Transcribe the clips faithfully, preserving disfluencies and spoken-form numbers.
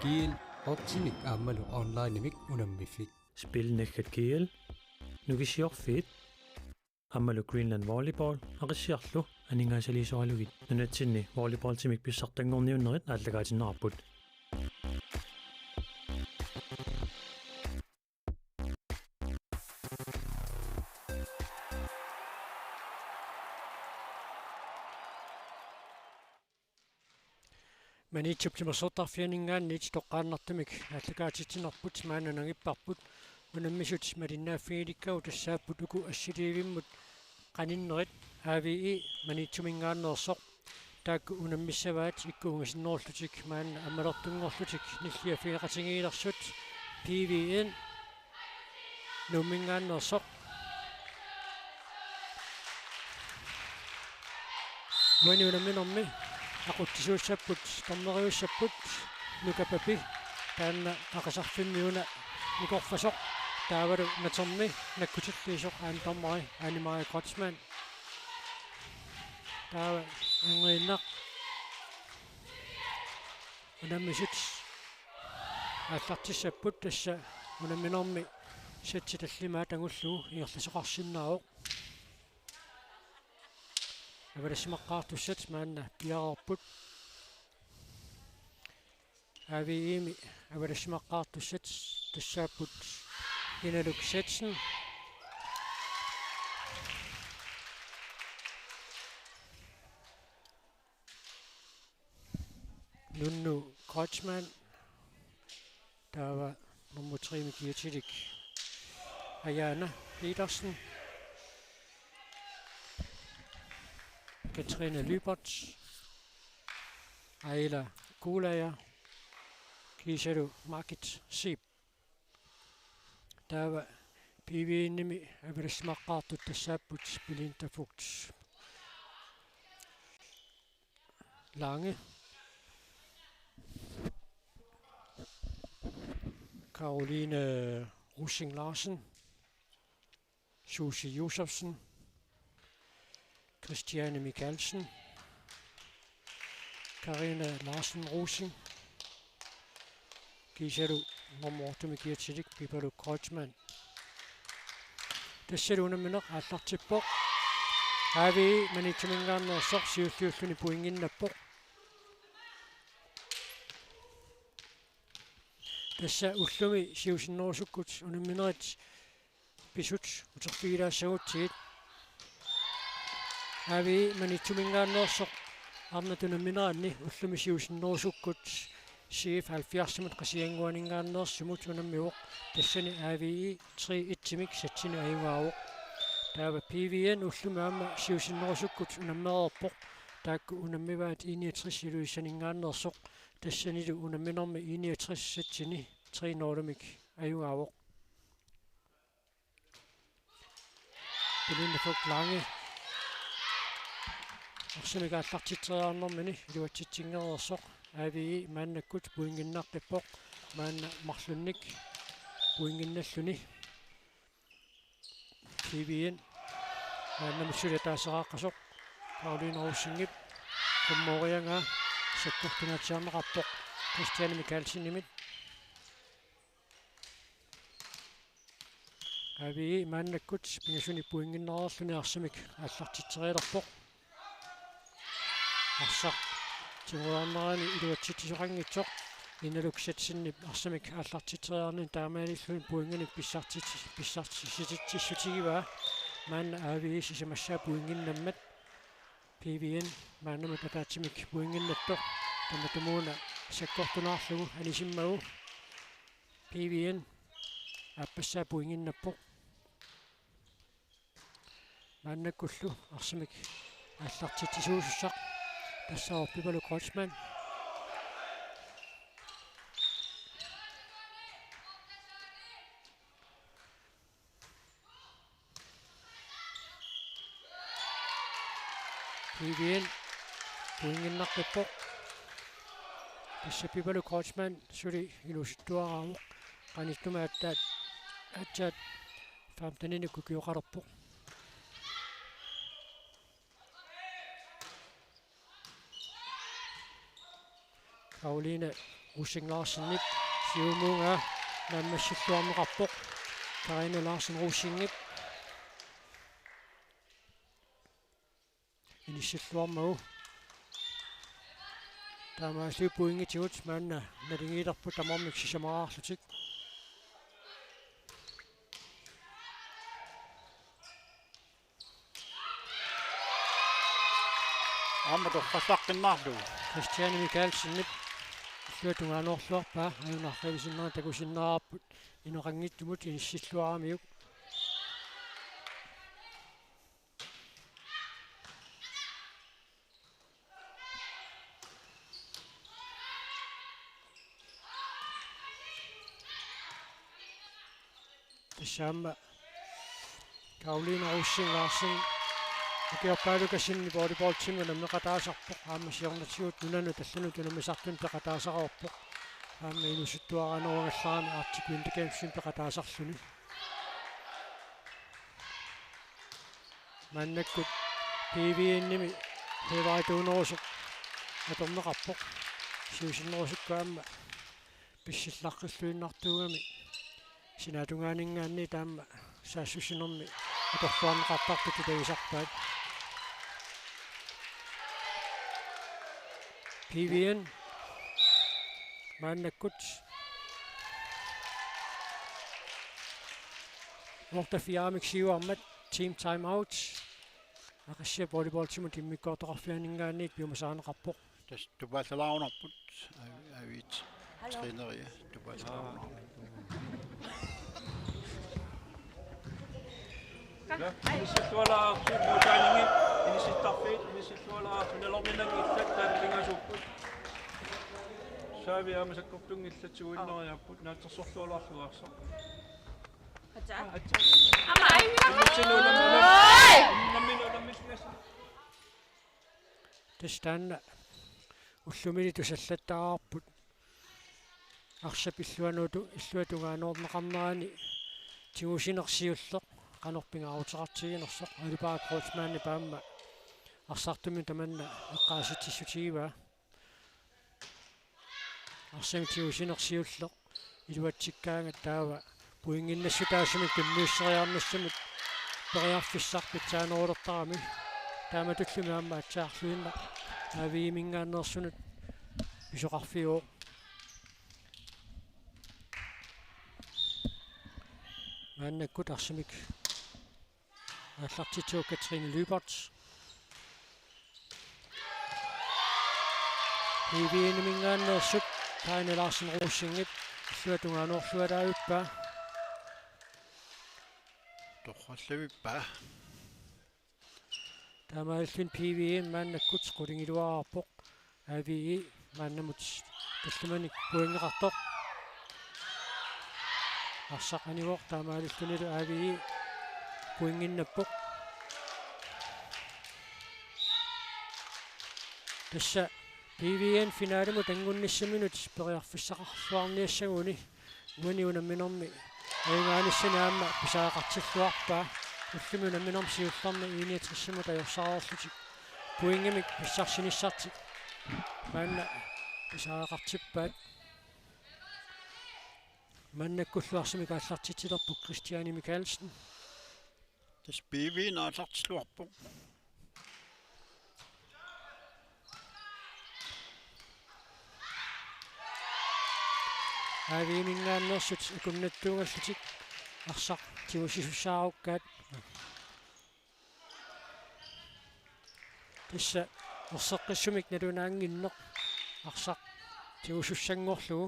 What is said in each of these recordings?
Spil Optimik aammalu onlinemik unammiffik. Spil naggat G L, Nukissiorfiit aammalu Greenland Volleyball Aqissiarlu aningaasaliisoralugit nunatsinni volleyballtimik pissartanngorniunnerit aallakaatinneqarput. Maniitsup timersortarfianinngaanniit toqqaannartumik aallakaatitsinerput maanna nangipparput. Unammisut malinnaaffigilikkavut tassaapput uku assiliivimmut qaninnerit A V I Maniitsuminngaanneersoq. Taakku unammissavaat ikkuugasinnerullutik maanna ammalertunngorlutik nilliaffeqatigiilersut. P V N Nuumminngaanneersoq. Uani unamminermi aqutsisuussapput, dommeriussapput, Nuka Papi, taanna aqisarfimmi una nikorfasoq, taavalu natermi nakkutilliisoq aamma dommeri Anne-Marie Kreutzmann. Taava angriinnaq. Unammisut aallartissapput, tassa unamminermi setsi tallimaat angullugu ingerlasoqarsinnaavoq. Avalassimaqqaartussat maanna piareerput. A V I-mi avalassimaqqaartussat tassaapput Inaluk Setsen, Nunnu Kreutzmann, taava nummer tre-mi kiatilik Ajana Petersen, Katrine Lybert, Aila Kuulaja, kiisalu Margit Zeeb. Taava P V N-imi avalassimaqqaartut tassaapput Belinda Fuchs Lange, Karoline Rosing Larsen, Susie Josefsen, Christiane Mikaelsen, Karina Larsen Rosing, kiisalu nummer otte-mi kiatilik Pipaluk Kreutzmann. Tassalu unammineq aallartippoq. A V I Maniitsuminngaanneersoq siulliulluni pointinnappoq. Tassa ullumi siusinnerusukkut unamminerit pisut uterfigilaassagutsigit. A V I Maniitsuminngaanneersoq arnat unammineranni ullumi siusinnerusukkut C F halvfjerdsimut Qasigiannguaninngaanneersumut unammivoq, tassani A V I tre et-imik satsini ajugaavoq. Taava P V N ullumi aamma siusinnerusukkut unammereerpoq, taakku unammivaat I niogtres Ilulissaninngaanneersoq, tassanilu unamminermi I niogtres satsini tre nul-imik ajugaavoq. Belinda Fuchs Lange arsamik aallartitseriarnermini iluatsitsinngeriarsoq. A V I maannakkut pointinnaqqippoq, maanna marlunnik pointinnalluni. P V N maannamut suli ataasiaqqasoq Karoline Rosingip qummooriagaa sakkortunaatsiarneqarpoq Christiane Mikaelsenimit. A V I maannakkut pingasunik pointinnareerluni arsamik aallartitserialerpoq. Arsaq tiguarnerani iluatsitsisoqanngitsoq, Inaluk Setsenip arsamik aallartitseriarnini taamaalilluni pointinik pissartits-, pissartisitsissutigivaa. Maanna A V I sisamassaa pointinnammat. P V N maannamut ataatsimik pointinnattoq tamatumuuna sakkortunaarlugu anisimmagu. P V N aappassaa pointinnappoq. Maannakkullu arsamik aallartitsisuusussaq tassaavoq Pipaluk Kreutzmann. P V N pointinnaqqippoq. Tassa Pipaluk Kreutzmann suli inuusuttuaraavoq. Qanittumi aatsaat, aatsaat femteninik ukioqalerpoq. Karoline Rosing Larsenip siumuunga naammassilluarneqarpoq. Karina Larsen Rosingip inissilluarmagu. Taamaalilluni pointigut maanna naligiilerput tamarmik sisamaraarlutik. Aamma torrallaqqinnaarlugu. Christiane Michaelsenip illuatungaanoorluarpaa, ajunarrivisinnerani takusinnaavarput, inoqanngitsumut inissilluaramiuk. Tassa aamma Karoline Rosing Larsen ukiorpaalukasinni volleyballtimut unammeqataasarpoq, aamma siornatigut nunanut allanut unammisartunut peqataasaqarpoq. Aamma inuusuttuaraanerugallarami Arctic Winter Gamesimi peqataasarluni. Maannakkut P V N-imi favoriteunerusoq atorneqarpoq. Siusinnerusukkut aamma pissillaqqilluinnartuugami sinaatungaaninngaanniit aamma saassussinermi atorluarneqartartut tulagisarpaat. P V N maannakkut otteogfyrremik siuarmat team timeout. Aqissiaq volleyballtimut immikkoortoqarfianinngaanniit piumasarineqarpoq. Tassa tupaallalaarunarput, Avi-, Aviit. Hallo. Træneria tupaallalaarunarput. Inissillualaarsi Musaaningit, inisittarfiit, inissillualaarsi nalorninanngillat taanna pingasuupput. Saavi aamma sakkortunngillat siuinnariaapput, naatsorsorlualaarlugu arsaq. Atsa. Atsa. Ama ai. Nammineq, nammineq, nammineq. Tassa taanna ullumi tusallattaarput. Arsap illuanut, illuatungaanoorneqarnerani tigusineq siulleq qanoq pingaaruteqartiginersoq, Alibaa Kreutzmannip aamma arsartumik tamanna eqqaasitsissutigivaa. Arsamik tigusineq siulleq iluatsikkaangat taava pointinnassutaasumik tunniusseriarnissamut periarfissaq pitsaanerulertarami. Taamatullumi aamma aatsaat arlalinneq A V I-minngaanneersunut pisoqarfiuvoq. Maannakkut arsamik aallartitsivoq Katrine Lyberth. P V N-iminngaanneersut Katrine Larsen Rosingip illuatungaanoorlualaavippaa. Torrallavippaa. Taamaalilluni P V N maannakkut qulingiluaarpoq. A V I maannamut tallimanik pointeqartoq. Arsaq anivoq, taamaalillunilu A V I pointinnappoq. Tassa P V N finalimut angunnissaminut periarfissaqarluarniassaguni uani unamminermi ajugaanissani aamma pisariaqartilluarpaa. Ullumi unamminermi siullermi I-niogtresimut ajorsaareerlutik pointimik pissarsinissartik maanna pisariaqartippaat. Maannakkullu arsamik aallartitsilerpoq Christiane Michaelsen. Tassa P V N aallartilluarpoq. A V I-minngaanneersut akunnattuugallutik arsaq tigusisussaarukkaat. Tassa erseqqissumik nalunaannginneq arsaq tigusussanngorlugu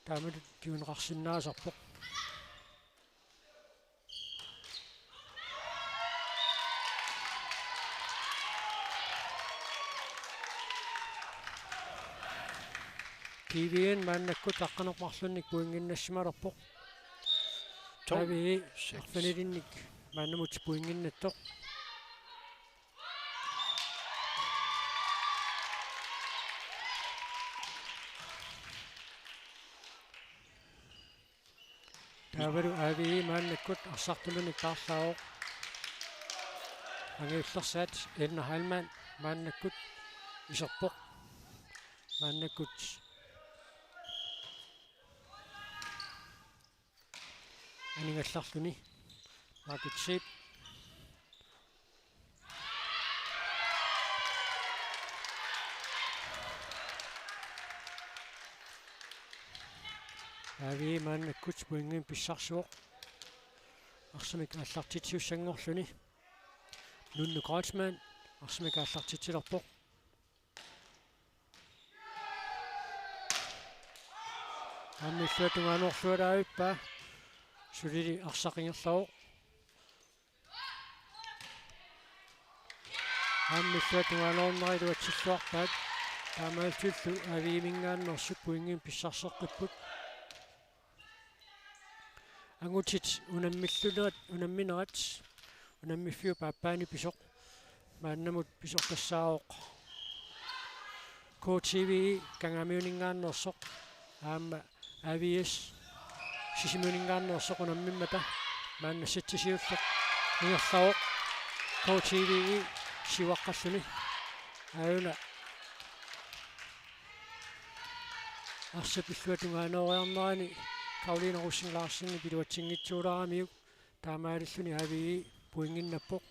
taamatut kinguneqarsinnaasarpoq. P V N maannakkut aqqaneq-marlunnik pointinnassimalerpoq. To. A V I seks. Arfinilinnik maannamut pointinnattoq. Taavalu A V I maannakkut arsartulluunniit paarlaavoq. Angajullersaat Elna Heilmann maannakkut iserpoq. Maannakkut aningallarluni. Margit Zeeb. A V E maannakkut pointimik pissarsivoq. Arsamik aallartitsisussanngorluni. Nunnu Kreutzmann arsamik aallartitsilerpoq. Aamma illuatungaanoorluarpaa. Sulili arsaq ingerlavoq. Aamma illuatungaanoornera iluatsilluarpaat. Taamaalillunilu A V E-minngaanneersut pointimik pissarseqqipput. Angutit unammillunerat, unamminerat, unammiffiup aappaani pisoq maannamut pisortassaavoq. K T V E Kangaamiuninngaanneersoq aamma A V S Sisimiuninngaanneersoq unammimmata maanna setti siulleq ingerlavoq. K T V E siuaqqalluni. Aajuna arsap illuatungaanooriarnerani Karoline Rosing Larsenip iluatsinngitsooramiuk, taamaalilluni A V E pointinnappoq.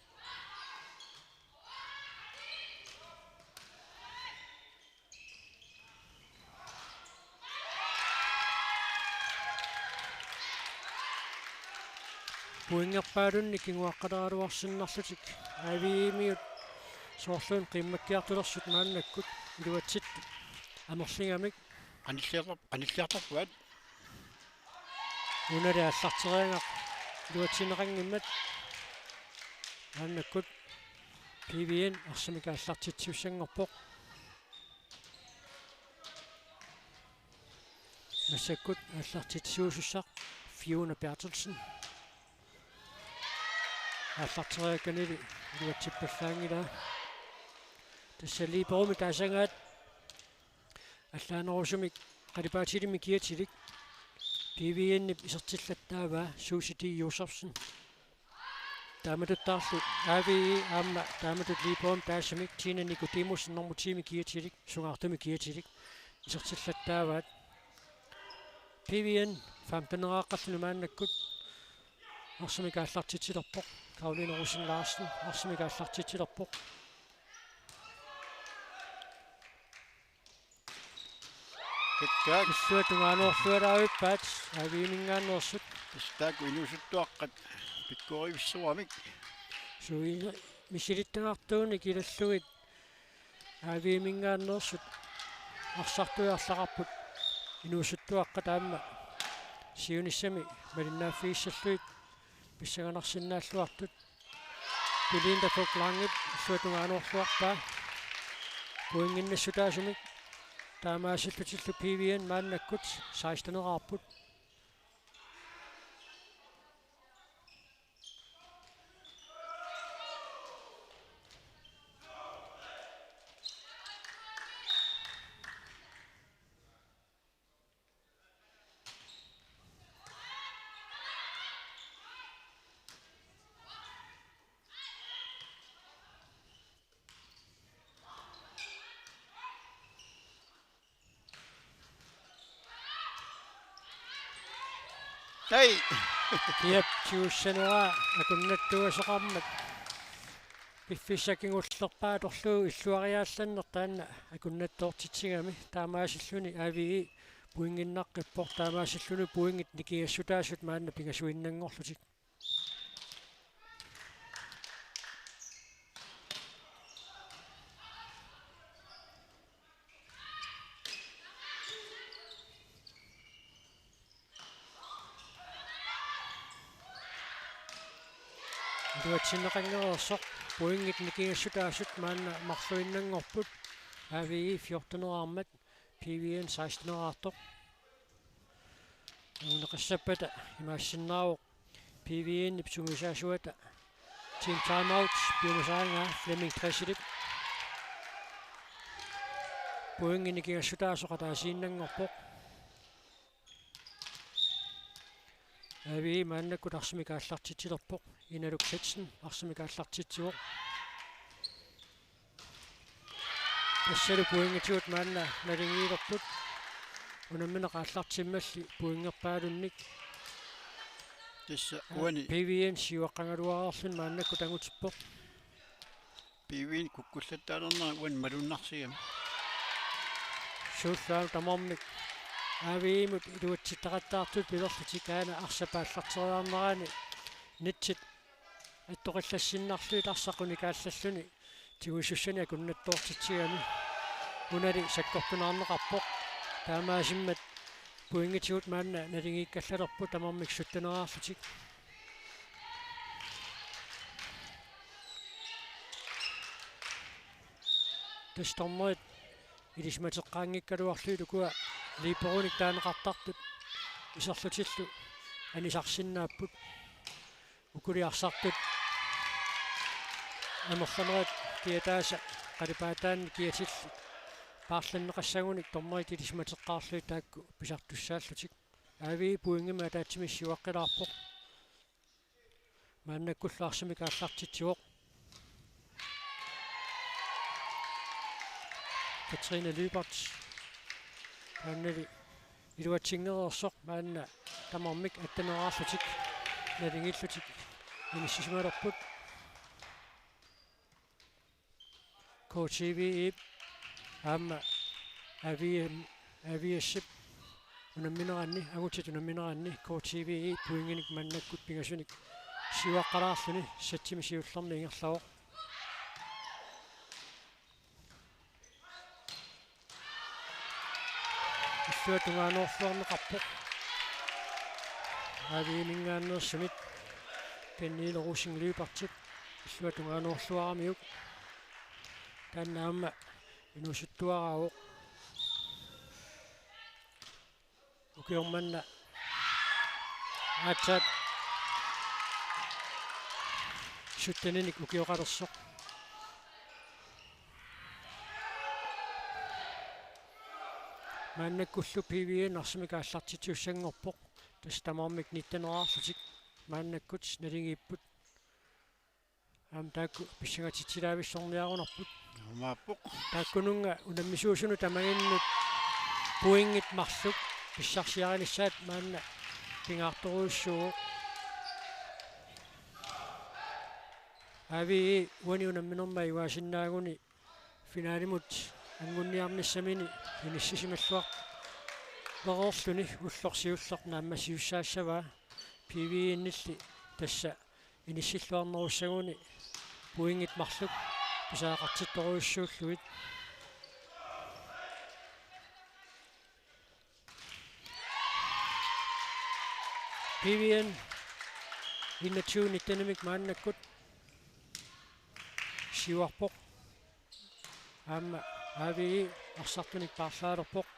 Pointerpaalunnik kinguaqqaleraluarsinnarlutik A V E-miut soorluuna qimmakkiartulersut maannakkut iluatsittut amerligamik. Qanilliartor-, qanilliartorpaat. Unali aallarteriagaq iluatsinneqanngimmat. Maannakkut P V N arsamik aallartitsisussanngorpoq. Massakkut aallartitsisuusussaq Fiona Berthelsen. Aallarteriakkanilu iluatsippallaanngilaa. Tassa liberomik taasagaat allaanerusumik qalipaatilimmik kiatilik P V N-ip isertillattaavaa Susie T. Josefsen. Taamatuttaarlu A V E aamma taamatut liberomik taasami Tina Nikodemussen nummer ti-mik kiatilik, sungaartumik kiatilik isertillattaavaat. P V N femten-eraaqqalluni maannakkut arsamik aallartitsilerpoq. Karoline Rosing Larsen arsamik aallartitsilerpoq. Pikkaak. Illuatungaanoorluarpaa A V E-minngaanneersut. Tassa taakku inuusuttuaqqat pikkorivissooramik. Suuineq misilittagartuunik ilallugit A V E-minngaanneersut arsartuiarlaqarput inuusuttuaqqat aamma siunissami malinnaaffigissallugit pissanganarsinnaalluartut. Belinda Fogh Langep illuatungaanoorluarpaa pointinnissutaasumik. Taamaasillutillu P V N maannakkut seksten-eraarput. Ai! Kiap tigussaneraa akunnattuusoqarmat. Piffissaq kingullerpaaq atorlugu illuariaallanneq taanna akunnattoortitsigami, taamaasilluni A V E pointinnaqqippoq, taamaasilluni pointit nikingassutaasut maanna pingasuinnanngorlutik. Iluatsinneqanngereersoq, pointit nikingassutaasut maanna marluinnanngorput. A V E fjorten-eraarmat, P V N seksten-eraartoq. Anguniaqassappata imaassinnaavoq P V N-ip sungiusaasuata team timeout piumasaraangaa Flemming Dresselip. Pointit nikingassutaasoq ataasiinnanngorpoq. A V E maannakkut arsamik aallartitsilerpoq. Inaluk Kretsen arsamik aallartitsivoq. Tassalu pointitigut maanna naligiilerput. Unammineq aallartimmalli pointerpaalunnik. Tassa uani P V N siuaqqagaluarluni maannakkut angutippoq. P V N kukkullattaalernera uani malunnarsigami. Suullu aamma tamarmik A V I-mut iluatsittaqattaartut pilerlutik aana arsap aallarteriarnerani nitsit attoqillassinnarlugit arsaq unikaallalluni tiguisussani akunnattoortitsigami. Unali sakkortunaarneqarpoq. Taamaasimmat pointitigut maanna naligiikkallalerput tamarmik sytteneqarlutik. Tassa dommerit ilisimateqqaanngikkaluarlugit ukua liberonik taaneqartartut iserlutillu anisarsinnaapput. Ukuli arsartut amerlanerit kiataasa qalipaataanni kiatillit paarlanneqassagunik dommerit ilisimateqqaarlugit taakku pisartussaallutik. A V I pointimik ataatsimik siuaqqilaarpoq. Maannakkullu arsamik aallartitsivoq. Katrine Lyberth. Taannali iluatsinngereersoq maanna tamarmik atteneqarlutik naligiillutik inissisimalerput. K T V-ip aamma A V M, A V S-ip unammineranni, angutit unammineranni K T V-i pointinik maannakkut pingasunik siuaqqalaarluni satsimi siullermi ingerlavoq. Illuatungaanuorluarneqarpoq. A V M-ingaanneersumit Pernille Rosing Lyberthip illuatungaanuorluaramiuk. Taanna aamma inuusuttuaraavoq. Ukioq manna aatsaat sytteninik ukioqalersoq. Maannakkullu P V N arsamik aallartitsisussanngorpoq. Tassa tamarmik nitteneqarlutik maannakkut naligiipput. Aamma taakku pissangatitsilaavissorniarunarput. Aammaappoq. Taakkununnga unammisuusunut tamaginnut pointit marluk pissarsiarinissaat maanna pingaartorujussuuvoq. A V I uani unamminermi ajugaasinnaaguni finalimut angunniarnissamini inissisimalluarluni ulloq siulleq naammassisussaassavaa. P V N-illi tassa inissilluarnerussaguni pointit marluk pisariaqartittorujussuullugit. P V N enogtyve nittenimik maannakkut siuarpoq. Aamma A V I arsartunik paarlaalerpoq.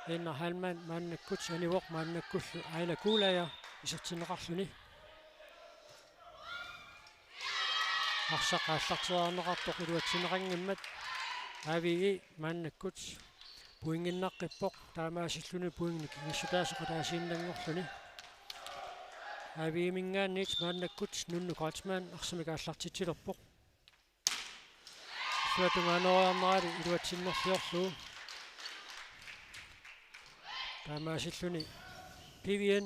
Einar Heilmann maannakkut anivoq, maannakkullu Aila Kuulaja isertinneqarluni. Arsaq aallarteriarneqartoq iluatsinneqanngimmat A V I maannakkut pointinnaqqippoq, taamaasilluni pointinik ingassutaasoq ataasiinnanngorluni. A V I-minngaanniit maannakkut Nunnu Kreutzmann arsamik aallartitsilerpoq. Illuatungaanuoriarnerali iluatsinnerliorlugu. Taamaasilluni P V N.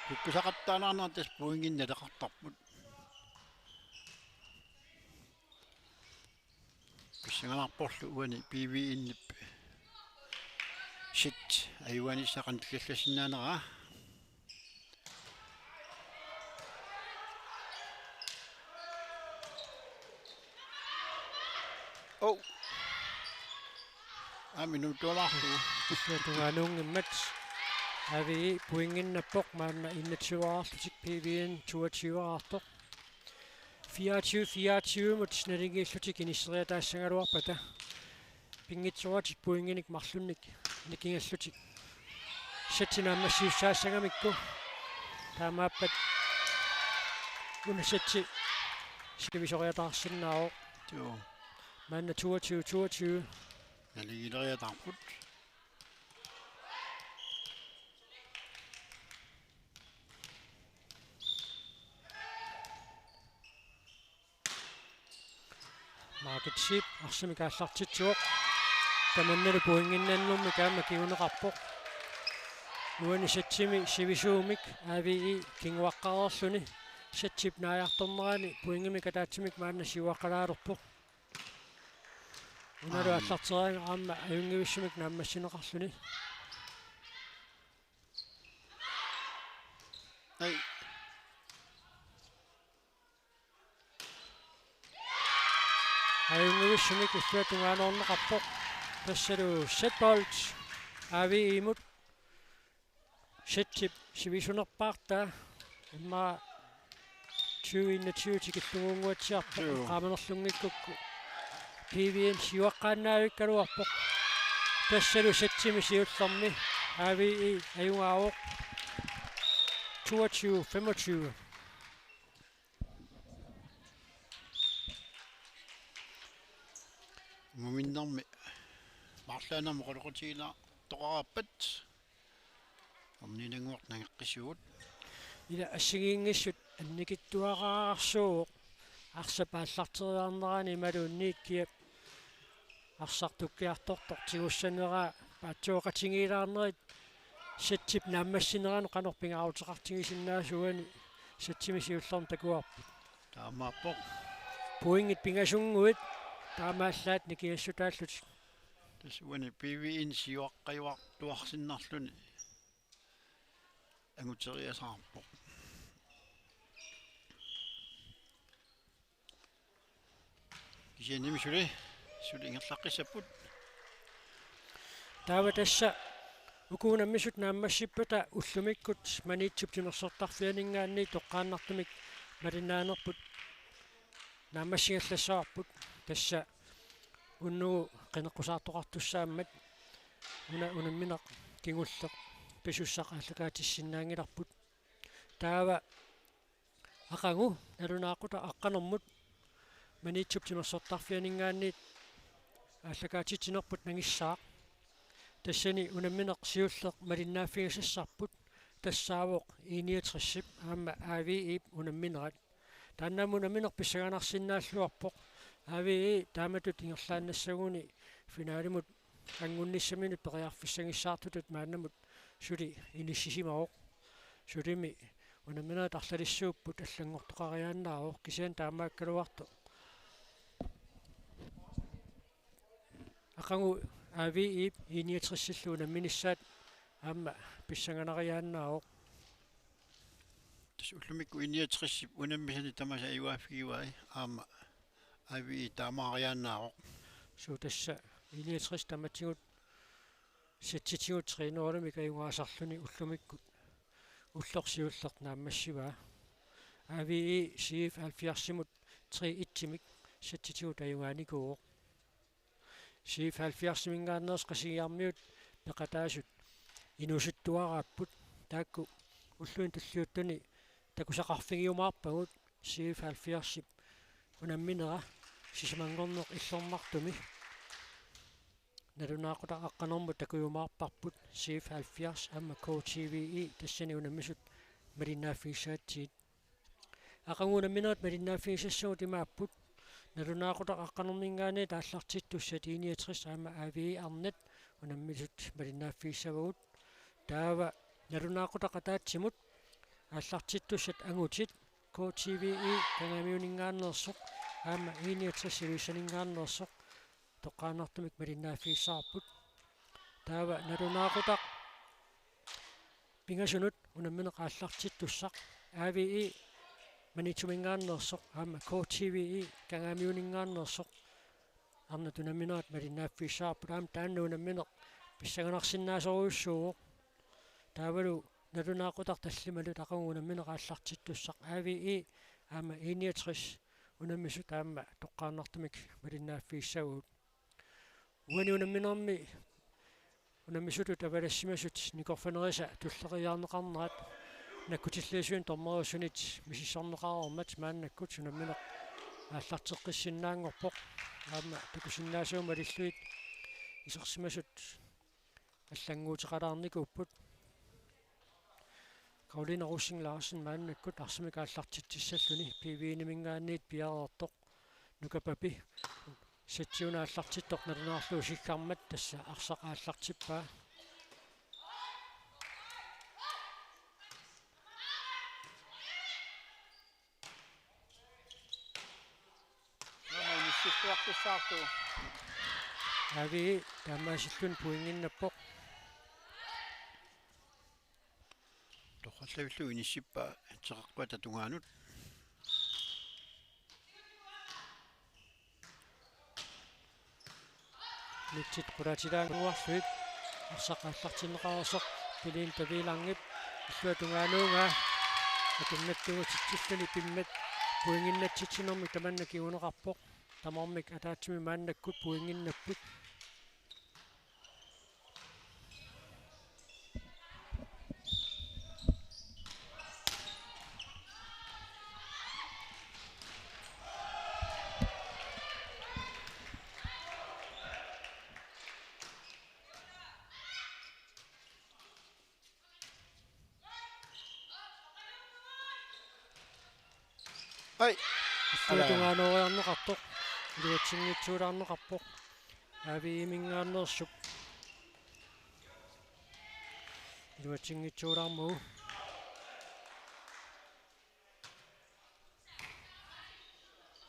Kukkusaqattaalaarnerat tassa pointinik naleqartarput. Pissanganarporlu uani P V N-ip set ajugaanissaq qanilliallassinnaanera. Oh. Aamma inuuttualaarlugu. Illuatungaanuunngimmat A V I pointinnappoq, maanna enogtyveeraarlutik P V N toogtyveeraartoq. Fireogtyve fireogtyve-mut naligiillutik inisseriataassagaluarpata pinngitsooratik pointinik marlunnik nikingallutik satsi naammassisussaassagamikku, taamaappat una satsi sivisoriataarsinnaavoq. Joo. Maanna toogtyve toogtyve. Naligileriataarput. Margit Zeeb arsamik aallartitsivoq. Tamannalu pointinnannermik aamma kinguneqarpoq. Uani sættimi sivisuumik A V E kinguaqqareerluni, sættip naajartornerani pointimik ataatsimik maanna siuaqqalaalerpoq. Unalu Aam. aallarteriaraa aamma ajunngivissumik naammassineqarluni. Ai. Ajunngivissumik illuatungaanoorneqarpoq. Tassalu sætbold A V E-mut. Sættip sivisunerpaartaa. Immaqa tyve enogtyve tikillugunnguatsiarpoq. Joo. Eqqaamanerlunngikkukku P V-mi siuaqqaannaavikkaluarpoq. Tassalu sættimi siullermi A V E ajugaavoq. Toogtyve femogtyve. Ungamminermi marluk aamma oqaloqatigilaartoqarappat orniinannguaq nangeqqissuugut. Ila assigiinngissut annikitsuararsuuvoq arsap aallarteriarnerani imaluunniit kiap arsaq tukkiartortoq tigussaneraa paatsooqatigiilaarnerit sættip naammassinerani qanoq pingaaruteqartigisinnaasuugami. Sættimi siullermi takuarput. Taamaappoq. Pointit pingasunnguit taamaallaat nikingassutaallutik. Tassa uani P V-mi siuaqqajuartuarsinnarluni anguteriasaarpoq. Kisiannimi suli, suli ingerlaqqissapput. Taava tassa uku unammisut naammassippata ullumikkut Maniitsup timersortarfianinngaanniit toqqaannartumik malinnaanerput naammassigallassavarput. Tassa unnugu qineqqusaartoqartussaammat una unammineq kingulleq pisussaq aallakaatissisinnaanngilarput. Taava aqagu nalunaaqutaq aqqanermut Maniitsup timersortarfianinngaanniit aallakaatitsinerput nangissaaq. Tassani unammineq siulleq malinnaaffigisassarput tassaavoq I niogtresip aamma A V E-p unamminerat. Taanna aamma unammineq pissanganarsinnaalluarpoq. A V E taamatut ingerlaannassaguni finalimut angunnissaminut periarfissagissaartutut maannamut suli inissisimavoq. Sulimi unamminerit arlalissuupput allanngortoqariaannaavoq kisianni taamaakkaluartoq aqagu A V E-p I niogtresillu unamminissaat aamma pissanganariaannaavoq. Tassa ullumikkut I niogtresip unammisani tamasa ajugaaffigai aamma A V E taamaariaannaavoq. Suu tassa I niogtres tamatigut sættitigut tre nul-imik ajugaasarluni ullumikkut ulloq siulleq naammassivaa. A V E C F halvfjerdsimut tre et-imik sættitigut ajugaanikuuvoq. C F halvfjerdsiminngaanneersoq Qasigiarmiut peqataasut inuusuttuaraapput taakku ulluni tulliuttuni takusaqarfigiumaarpagut C F halvfjerdsip unamminera sisamanngorneq illornartumi. Nalunaaqutaq aqqanermut takujumaarparput C F halvfjerds aamma K T V E tassani unammisut malinnaaffigissagatsigit. Aqagu unamminerit malinnaaffigisassagut imaapput: nalunaaqutaq aqqanerminngaanniit aallartittussat I niogtres aamma A V E arnat unammisut malinnaaffigissavarput. Taava nalunaaqutaq ataatsimut aallartittussat angutit K T V E Kangaamiuninngaanneersoq aamma I niogtres Ilulissaninngaanneersoq toqqaannartumik malinnaaffigissavarput. Taava nalunaaqutaq pingasunut unammineq aallartittussaq A V E Maniitsuminngaanneersoq aamma K T V E Kangaamiuninngaanneersoq arnat unamminerat malinnaaffigissavarput, aamma taanna unammineq pissanganarsinnaasorujussuuvoq. Taavalu nalunaaqutaq tallimanut aqagu unammineq aallartittussaq A V E aamma I niogtres unammisut aamma toqqaannartumik malinnaaffigissavarput. Uani unamminermi unammisutut avalassimasut nikorfanerisa tulleriiaarneqarnerat nakkutilliisunik dommeriusunit misissorneqareermat maannakkut unammineq aallarteqqissinnaanngorpoq. Aamma takusinnaasavut malillugit isersimasut allannguuteqalaarnikuupput. Karoline Rosing Larsen maannakkut arsamik aallartitsissalluni P V-minngaanniit piareersoq Nuka Papi. Sættiuna aallartittoq nalunaarlugu siggarmat tassa arsaq aallartippaa. Suaqqissaarlugu. Avi taamaasilluni pointinnappoq. Toqqallavillugu inissippaa teqeqquata tungaanut. Nitsit qulaatilaannguarlugit arsaq aallartinneqareersoq Piliin Taviilangip illuatungaanuugaa akunnattuugatitsilluni pimmat pointinnatsitsinermik tamanna kinguneqarpoq. Tamarmik ataatsimik maannakkut pointinnapput. Ai. Illuatungaanooriarneqarpoq. Iluatsinngitsuulaarneqarpoq. Aviiminngaanneersup. Iluatsinngitsuulaarmagu.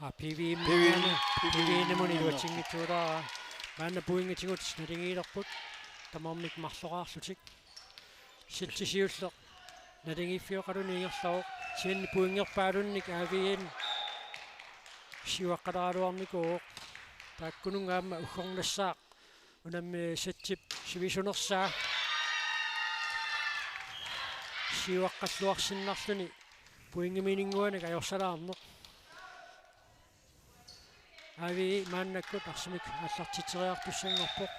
Aa, P V M-iani, P V M-iani, P V M-iani iluatsinngitsuulaarpaa. Maanna pointigut naligiilerput. Tamarmik marloraarlutik. Setsi siulleq naligiiffioqaluni ingerlavoq. Kisianni pointerpaalunnik Aviin siuaqqalaaraluarnikuuvoq. Taakkununnga aamma uggornassaaq. Unammi setsip sivisunersaa siuaqqalluarsinnarluni pointimininnguanik ajorsalaarneq. Avi maannakkut arsamik aallartitseriartussanngorpoq.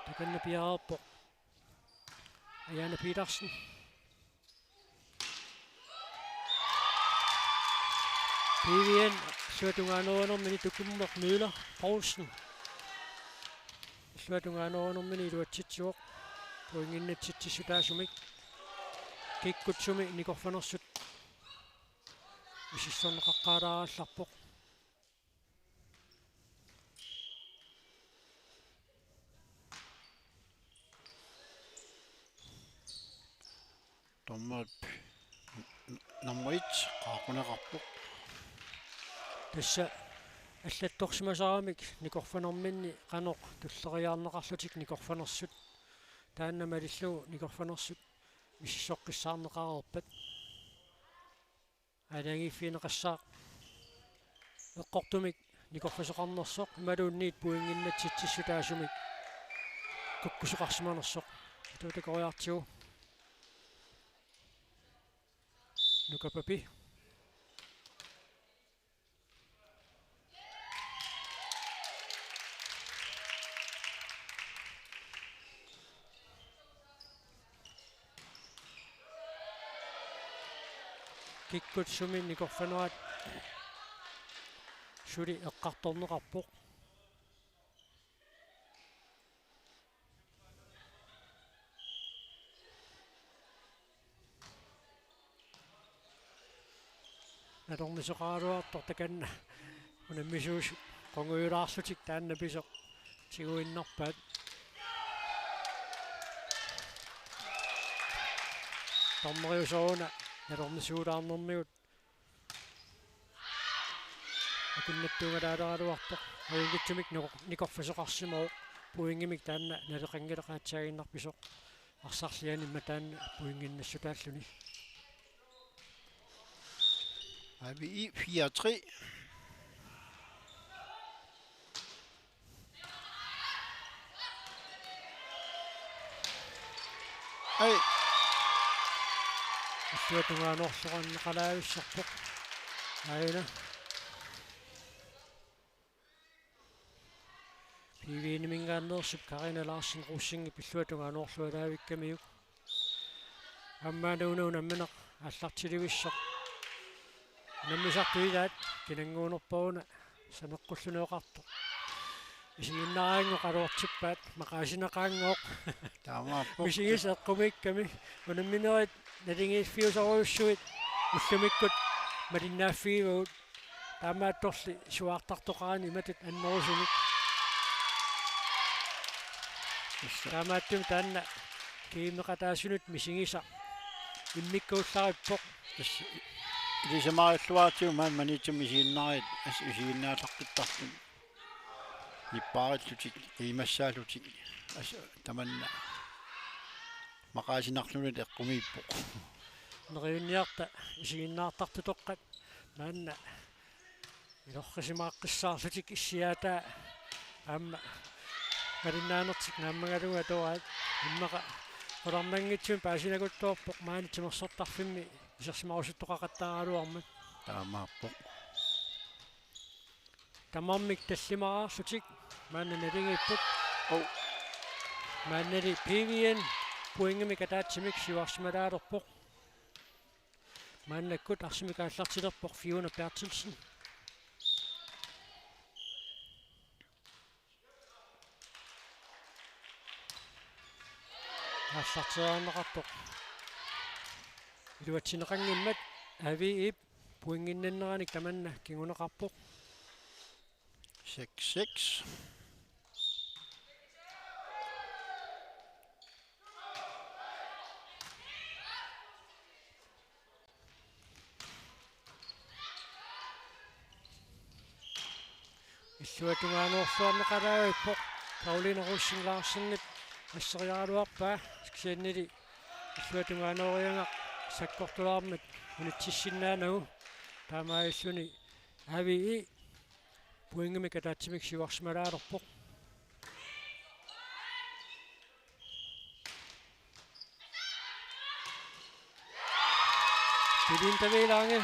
Takanna piareerpoq Ajaana Petersen. P V M illuatungaanoorunermini Tukummeq Møller Poulsen. Illuatungaanoorunermini iluatsitsivoq. Pointinnatsitsissutaasumik. Kikkutsumi nikorfanersut misissorneqaqqaalaarallarpoq. Dommerip nummer et qaaqquneqarpoq. Tassa allattorsimasaramik nikorfanerminni qanoq tulleriiaarneqarlutik nikorfanersut. Taanna malillugu nikorfanersut misissoqqissaarneqareerpat. Aalajangiiffigineqassaaq eqqortumik nikorfasoqarnersoq imaluunniit pointinnatsitsissutaasumik kukkusoqarsimanersoq. Atuutakoriartigu Nuka Papi. Kikkutsumi nikorfanerat suli eqqartorneqarpoq. Atornisoqaraluartoq takanna. Unammisuusut qungujulaarlutik taanna pisoq tiguinnarpaat. Dommeriusoq una nalornisuulaarnermigut akunnattuugalaaleraluartoq. Ajunngitsumik niko-, nikorfasoqarsimavoq. Pointimik taanna naleqanngilaq aatsaaginnarpisoq. Arsarliani immaqa taanna pointinnassutaalluni. Avi fire tre. Ai. Illuatungaanuarluarneqalaavissarpoq. Aina. P V M-iminngaanneersup Karina Larsen Rosingip illuatungaanuarlualaavikkamiuk. Aamma una unammineq aallartilivissoq. Unammisartut ilaat kinannguunerpauna saneqqulluni oqartoq. Isiginnaaraangat oqaluartippaat maqaasinaqaanngooq. Taamaappoq. Misigisaq eqqumiikkami unamminerit naligiiffiusorujussuit ullumikkut malinnaaffigivagut. Taamaattorli suaartartoqarani imatut annerusumik. Tassa. Taamaattumik taanna kiimeqataasunut misigisaq immikkuullarippoq. Tassa. Ilisarigaluartigu maani Maniitsumi isiginnaariit as isiginnaallaqqittarluni. Nippaarillutik, imassaallutik, as tamanna. Maqaasinarluni eqqumiippoq. Neriunniarta isiginnaartartutoqqat maanna ilorrisimaaqqissaarlutik issiaataa aamma malinnaanertik naammagalugu atoraat immaqa qularnanngitsumik paasinaguttoorpoq maani timersortarfimmi isersimarusuttoqaqattaaraluarmat. Taamaappoq. Tamarmik tallimaraarlutik maanna naligiipput. Ov. Maannali P V N pointimik ataatsimik siuarsimalaalerpoq. Maannakkut arsamik aallartilerpoq Fiona Berthelsen. Aallarteriarneqarpoq. Iluatsinneqanngimmat A V E pointinnanneranik tamanna kinguneqarpoq. Seks seks. Illuatungaanoorluarneqalaarpoq Karoline Rosing Larsenip asseriaraluarpaa, kisiannili illuatungaanooriarneq sakkortulaarmat unitsissinnaanagu. Taamaalilluni A V E pointimik ataatsimik siuarsimalaalerpoq. Belinda V. Lange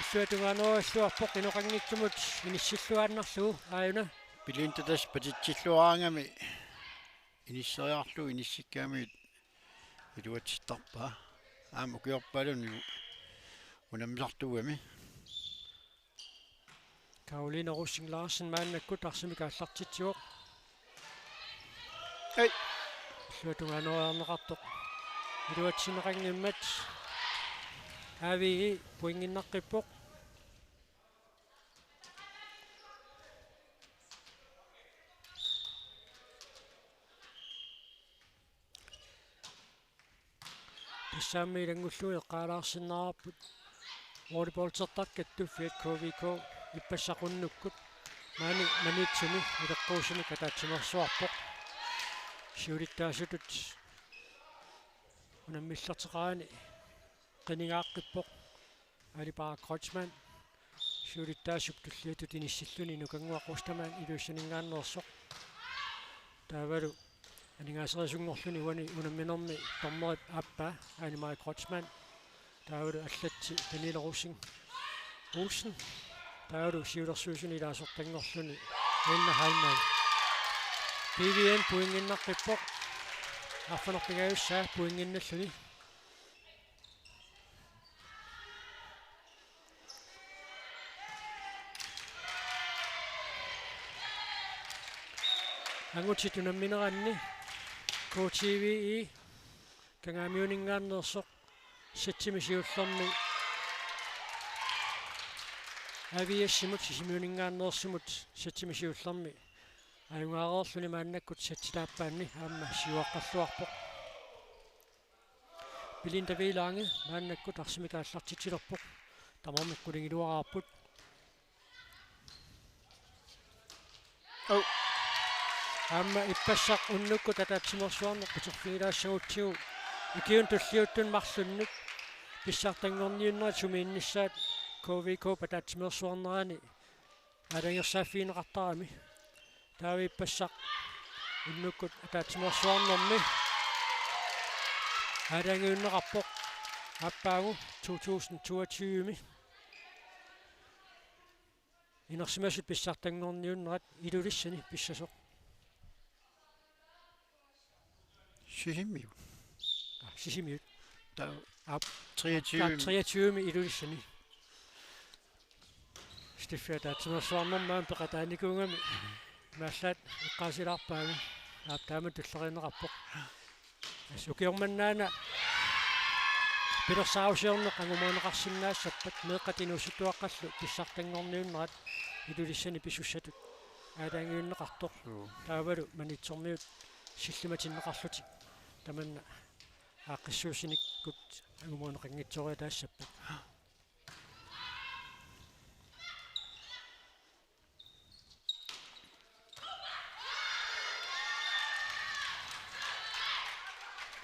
illuatungaanoorluarpoq inoqanngitsumut inissilluaannarlugu aajuna. Belinda tassa patitsilluaraangami inisseriarlugu inissikkaangami iluatsittarpaa. Aamma ukiorpaalunni unammisartuugami. Karoline Rosing Larsen maannakkut arsamik aallartitsivoq. Ei. Illuatungaanooriarneqartoq. Iluatsinneqanngimmat A V E pointinnaqqippoq. Tassami ilanngullugu eqqaalaarsinnaavarput volleyballtertaqattut Tuffiat K V K ippassaq unnukkut maani Maniitsumi ileqquusumik ataatsimeersuarpoq. Siulittaasutut unammillerteqarani qinigaaqqippoq. Ali Bak Kreutzmann siulittaasup tulliatut inissilluni Nukannguaq Ostermann Ilulissaninngaanneersoq. Taavalu aningaaserisunngorluni uani unamminermi dommerip aappaa Anne-Marie Kreutzmann. Taavalu allatsi Pernille Rosing Olsen. Taavalu siulersuisuni ilaasortanngorluni Anna Heilmann. P V N pointinnaqqippoq. Arfineq-pingajussaa pointinnalluni. Angutit unammineranni K T V E Kangaamiuninngaanneersoq sætimi siullermi A V S-imut Sisimiuninngaanneersumut sætimi siullermi ajugaareerluni maannakkut sætip aappaanni aamma siuaqqalluarpoq. Belinda V. Lange maannakkut arsamik aallartitsilerpoq. Tamarmik qulingiluaraarput. Ov. Aamma ippassaq unnukkut ataatsimeersuarneq uterfigilaassagutsigu ukiuni tulliuttuni marlunnut pissartanngorniunnerit sumiinnissaat K V K-p ataatsimeersuarnerani aalajangersaaffigineqartarami. Taava ippassaq unnukkut ataatsimeersuarnermi aalajangiunneqarpoq aappaagu to tusind toogtyve-mi. Inersimasut pissartanngorniunnerat Ilulissani pissasoq. Sisimiut. Ah, Sisimiut. Taava aap, treogtyve. Aap, treogtyve-mi Ilulissani. Steffi ataatsimeersuarnermi aamma peqataanikuugami. Imaallaat eqqaasilaarpaanga. Aap, taama tulleriinneqarpoq. Tassa ukiormannaana pilersaarusiorneq angumooneqarsinnaassappat meeqqat inuusuttuaqqallu pissartanngorniunnerat Ilulissani pisussatut aalajangiunneqartoq. Suu. Taavalu Maniitsormiut sillimatinneqarlutik tamanna aaqqissuussinikkut angumooneqanngitsooriataassappat.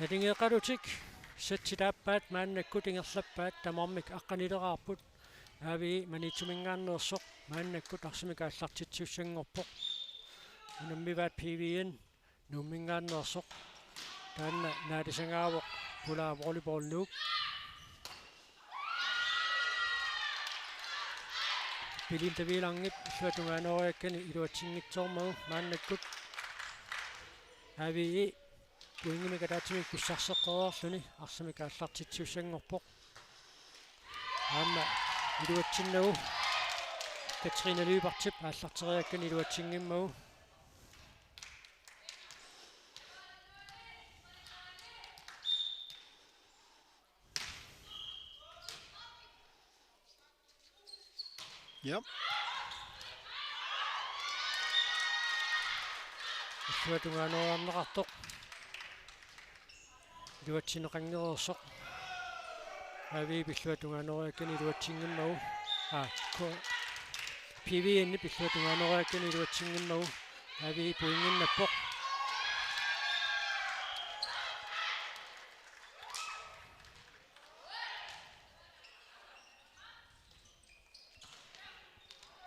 Naligeeqalutik setsit aappaat maannakkut ingerlappaat, tamarmik aqqanileraarput. A V I Maniitsuminngaanneersoq maannakkut arsamik aallartitsisussanngorpoq. Unammivaat P V N Nuumminngaanneersoq. Taanna naalisagaavoq Pulaavoq Oliver Nuuk. Pilintaviilarngit illuatungaanooriakkani iluatsinngitsoormagu maannakkut. A V I pointimik ataatsimik pissarseqqereerluni arsamik aallartitsisussanngorpoq. Aamma iluatsinnagu Katrine Lyberthip aallarteriakkani iluatsinngimmagu. Jep. Illuatungaanooriarneqartoq. Iluatsinneqanngereersoq. A V I-p illuatungaanooriakkani iluatsinngimmagu. Aa, K-, P V N-ip illuatungaanooriakkani iluatsinngimmagu. A V I pointinnappoq.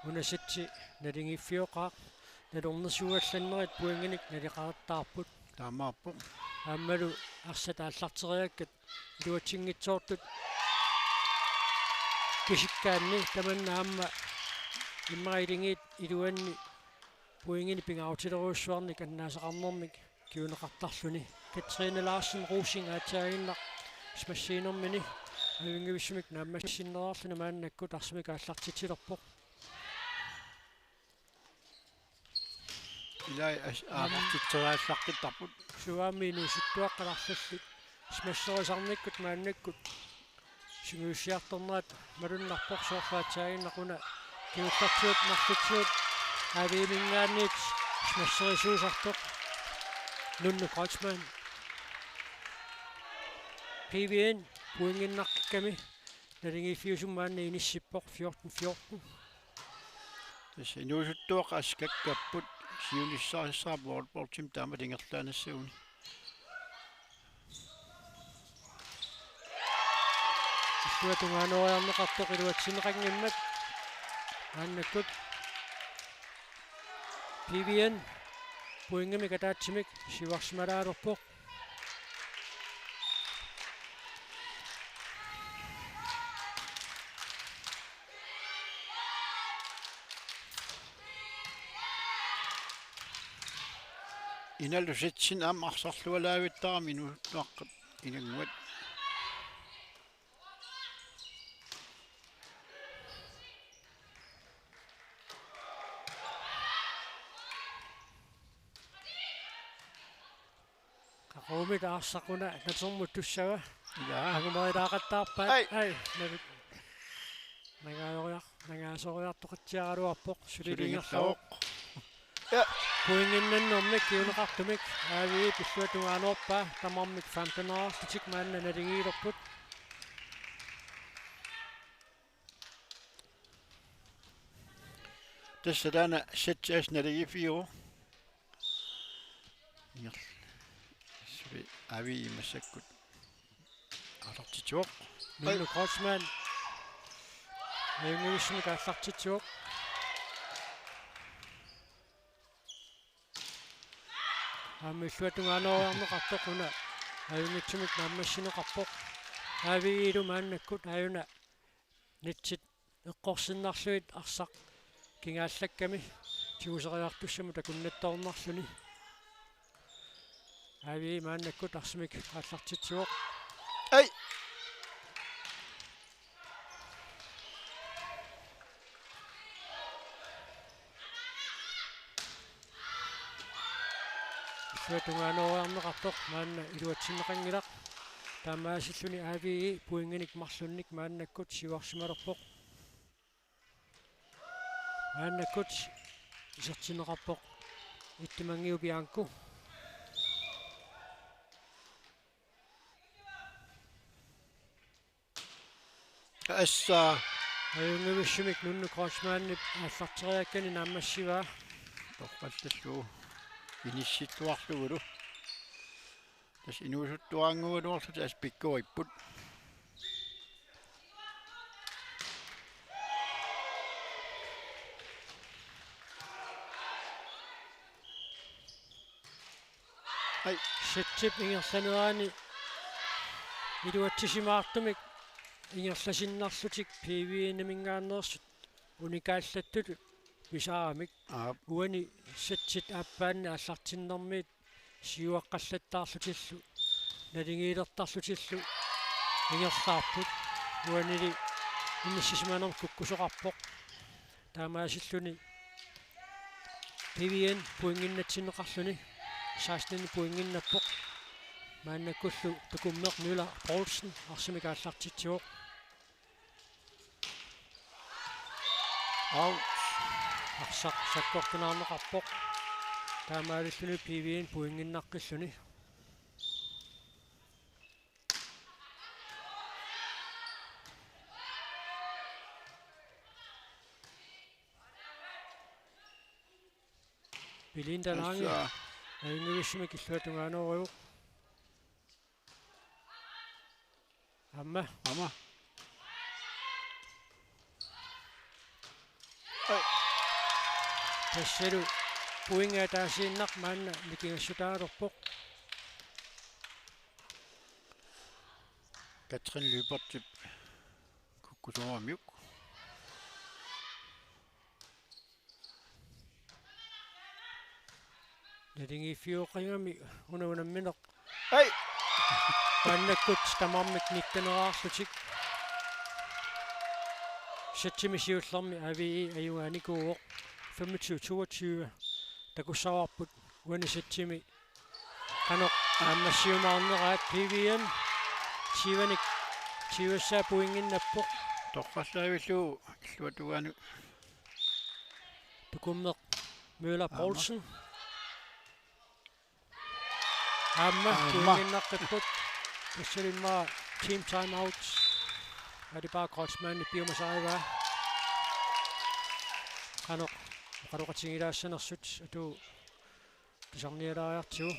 Una setsi naligiiffioqaaq, nalornersuallannerit pointinik naleqattaarput. Taamaappoq. Aammalu arsaq aallarteriakkat iluatsinngitsoortut kisikkaanni tamanna aamma immaqa iligiit iluanni pointinik pingaarutilerujussuarnik annaasaqarnermik kinguneqartarluni. Katrine Larsen Rosing aatsaaginnaq smasherinermini ajunngivissumik naammassinnereerluni maannakkut arsamik aallartitsilerpoq. Ilai as-, aallartitseriallaqqittarput. Suaami inuusuttuaqqat arlallit smasherisarnikkut maannakkut sungiussiartornerat malunnarpoq, soorlu aatsaaginnaq una kingullertigut marlutsigut A V I-minngaanniit smasherisuusartoq Nunnu Kreutzmann. P V N pointinnaqqikkami naligiiffiusumik maanna inissippoq fjorten fjorten. Tassa inuusuttuaqqat askakkapput siunissarissara volleyballtimik taamatut ingerlaannassaguni. Illuatungaanooriarneqartoq iluatsinneqanngimmat maannakkut P V N pointimik ataatsimik siuarsimalaalerpoq. Inalu setsin aamma arsarlualaavittaramik inuusuttuaqqat inannguat. Qaqugumut arsaq una natermut tussava. Jaa. Angumerilaaqattaarpaat. Ai. Ai, nalu-, nangaasoriar-, nangaasoriartoqatsiaraluarpoq, sulilingerlavoq. Sulilingerlavoq. Ja. Pointinnannermik kinguneqartumik A V I-p illuatungaanoorpaa, tamarmik femteneqarlutik maanna naligiilerput. Tassa taanna setsi aasiit naligiiffiuvoq. Ingerl-, suli A V I massakkut aallartitsivoq. Nunnu Kreutzmann. Ajunngivissumik aallartitsivoq. Aamma illuatungaanooriarneqartoq una ajunngitsumik naammassineqarpoq. A V I-lu maannakkut aajuna netsit eqqorsinnarlugit arsaq kingaallakkami tiguseriartussamut takunnattoornarluni. A V I maannakkut arsamik aallartitsivoq. Ai! Illuatungaanooriarneqartoq maanna iluatsinneqanngilaq. Taamaasilluni A V I pointinik marlunnik maannakkut siuarsimalerpoq. Maannakkut isertinneqarpoq Ittumanngiu Bianco. Tassa ajunngivissumik Nunnu Kreutzmannip aallarteriakkani naammassivaa. Torrallallugu inissittuarlugulu. Tassa inuusuttuaraannguugaluarlutik assut pikkoreerput. Ai. Settip ingerlanerani iluatsisimaartumik ingerlasinnarlutik P V N-iminngaanneersut unikaallattut pisaaramik. Aap. Uani settit aappaanni aallartinnermiit siuaqqallattaarlutillu naligiilertarlutillu ingerlaarput. Uanili inissisimanermut kukkusoqarpoq. Taamaasilluni P V N pointinnatsinneqarluni seksten pointinnappoq. Maannakkullu Tukummeq Møller Poulsen arsamik aallartitsivoq. Out. Arsaq sakkortunaarneqarpoq. Taamaalilluni P V N pointinnaqqilluni. Belinda Lange. Tassa. Ajunngivissumik illuatungaanoorujuk. Aamma. Aamma. Ai. Tassalu pointi ataasiinnaq maanna nikingassutaalerpoq. Katrin Lybertip kukkusooramiuk. Naligiiffioqigami una unammineq. Ai! Maannakkut tamarmik nitteneraarlutik. Settimi siullermi A V E ajugaanikuuvoq. Femogtyve toogtyve. Takussavarput uani settimi. Qanoq naammassiumaarneraat. P V N tyvenik tyvessaa pointinnappoq. Toqqallavillugu illuatungaanut. Tukummeq Møller Aamma. Poulsen. Aamma, Aamma. Pointinnaqqipput. Tassalu immaqa team timeout. Aalipaa Kreutzmannip piumasarivaa. Qanoq oqaloqatigilaassanersut atu tusarnialaariartigu.